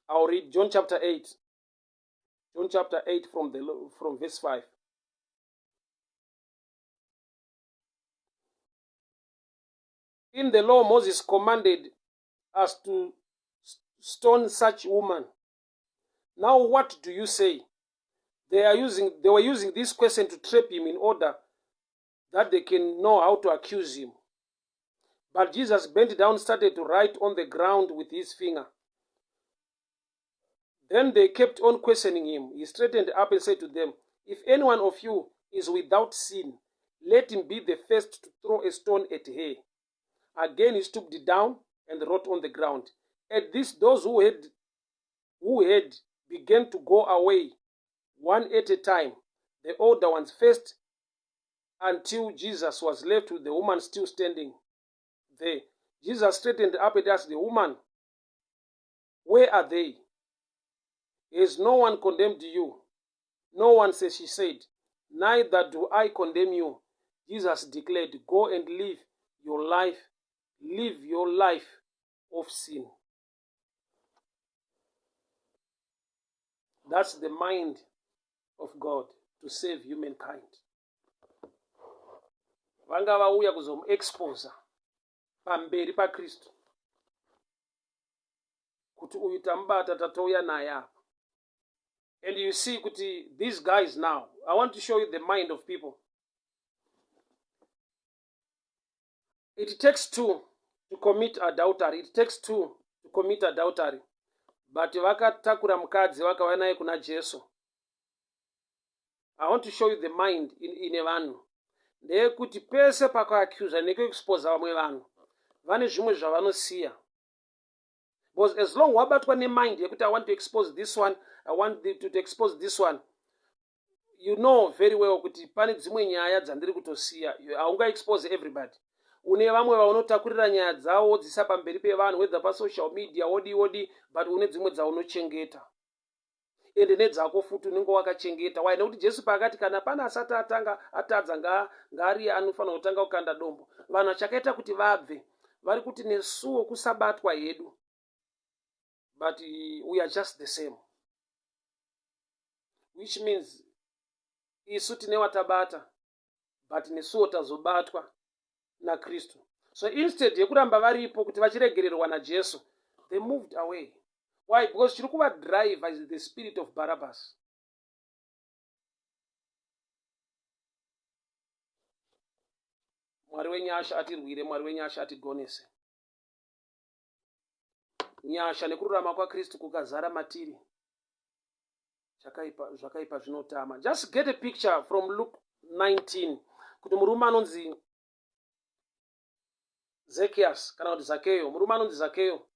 I'll read John chapter 8. John chapter 8 from verse 5. In the law, Moses commanded us to stone such woman. Now what do you say? They, are using, they were using this question to trap him in order that they can know how to accuse him. But Jesus bent down, started to write on the ground with his finger. Then they kept on questioning him. He straightened up and said to them, If any one of you is without sin, let him be the first to throw a stone at her. Again he stooped down and wrote on the ground. At this, those who had, who had began to go away one at a time, the older ones first, until Jesus was left with the woman still standing there. Jesus straightened up and asked the woman, Where are they? Has no one condemned you? No one, says she said, Neither do I condemn you. Jesus declared, Go and live your life, live your life of sin. That's the mind of God to save humankind. Vanga vauya kuzomuexposa pamberi paKristu kuti uyu tamubata tatouya naye apa. And you see kuti these guys now, I want to show you the mind of people. It takes two to commit adultery. It takes two to commit adultery. But vakatakura mukadzi vakauya naye kuna Jesu. I want to show you the mind ine vanhu. Ndeyekuti pese pakaaccusa nekuexposa vamwe vanhu vane zvimwe zvavanosiya. Because as long wabatwa nemind yekuti I want to expose this one, I want the, to, to expose this one, you know very well kuti pane dzimwe nyaya dzandiri kutosiya. Haunga expose everybody. Une vamwe vaunotakurira nyaya dzavo wodzisa pamberi pevanhu whether pasocial media wodii wodii, but une dzimwe dzaunochengeta. Ende nedzako futi unenge wakachengeta. Why? Nekuti Jesu paakati kana pane asati atanga atadza ngaariye anofanira kutanga kukanda dombo. Vanhu vachakaita kuti vabve vari kuti nesuwo kusabatwa hedu, but we are just the same, which means isu tine watabata but nesuwo tazobatwa naKristu. So instead yekuramba varipo kuti vachiregererwa naJesu, they moved away. Why? Because chiri kuvadriver is the spirit of Barabbas. Mwari wenyasha atirwire, Mwari wenyasha atigonese. Nyasha nekururama kwaKristu kukazara matiri, chakaipa zvakaipa zvinotama. Just get a picture from Luke 19. Kuti murume anonzi Zacchaeus, kana kuti Zakeyo, murume anonzi Zakeyo,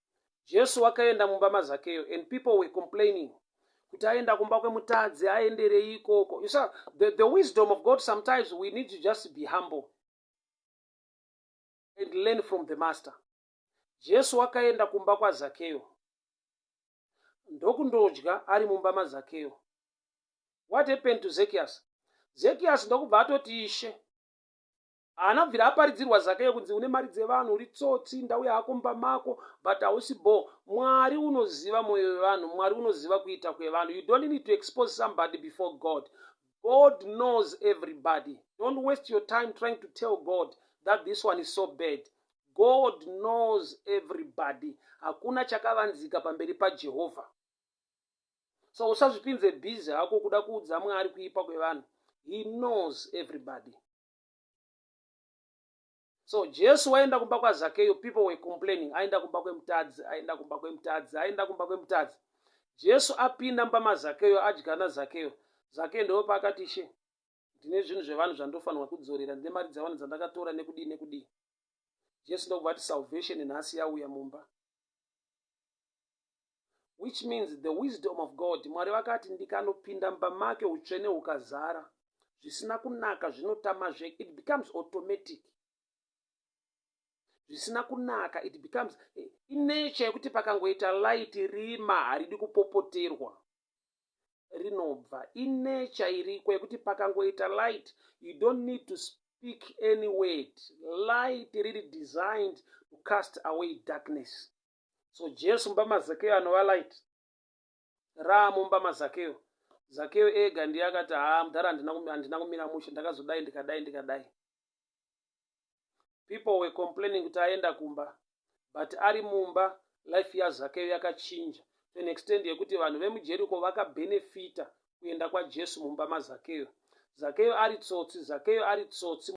Jesu wakaenda mumba maZakeyo and people were complaining kuti aenda kumba kwemutadzi, aenderei ikoko? You saw the wisdom of God. Sometimes we need to just be humble and learn from the master. Jesu wakaenda kumba kwaZakeyo, ndokundodya ari mumba maZakeyo. What happened to Zacchaeus? Zacchaeus ndokubva atoti, "Ishe." Haana kubvira aparidzirwa Zakeyo kunzi une mari dzevanhu, uri tsotsi, ndauya hako mumba mako, but hausi bo. Mwari unoziva mwoyo wevanhu. Mwari unoziva kuita kwevanhu. You don't need to expose somebody before God. God knows everybody. Don't waste your time trying to tell God that this one is so bad. God knows everybody. Hakuna chakavanzika pamberi paJehovha. So usazvipinze busy hako kuda kuudza Mwari kuipa kwevanhu. He knows everybody. So Jesu waenda kumba kwaZakeyo. People were complaining, aenda kumba kwemutadzi, aenda kumba kwemutadzi, aenda kumba kwemutadzi. Jesu apinda mumba maZakeyo, adya naZakeyo. Zakeyo ndo paakati, "Ishe, ndine zvinhu zvevanhu zvandofanirwa kudzorera, ndine mari dzavanhu dzandakatora, nekudii nekudii." Jesu ndokubva ati, "Salvation nhasi yauya mumba," which means the wisdom of God. Mwari vakati, "Ndikanopinda mumba make, utsvene hukazara, zvisina kunaka zvinotama zveke." It becomes automatic. Zvisina kunaka, it becomes inature yekuti pakangoita light, rima haridi kupopoterwa, rinobva. Inature iriko yekuti pakangoita light, you don't need to speak any word. Light riri designed to cast away darkness. So Jesu mumba maZakeyo, anova light, raamumba maZakeyo. Zakeyo ega ndiye akati, "Haa mudhara, handina kumira mushe, ndakazodai, ndikadai, ndikadai." People were complaining kuti aenda kumba, but ari mumba, life yaZakeyo yakachinja to an extent yekuti vanhu vemuJeriko vakabhenefita kuenda kwaJesu mumba maZakeyo. Zakeyo ari tsotsi, Zakeyo ari tsotsi.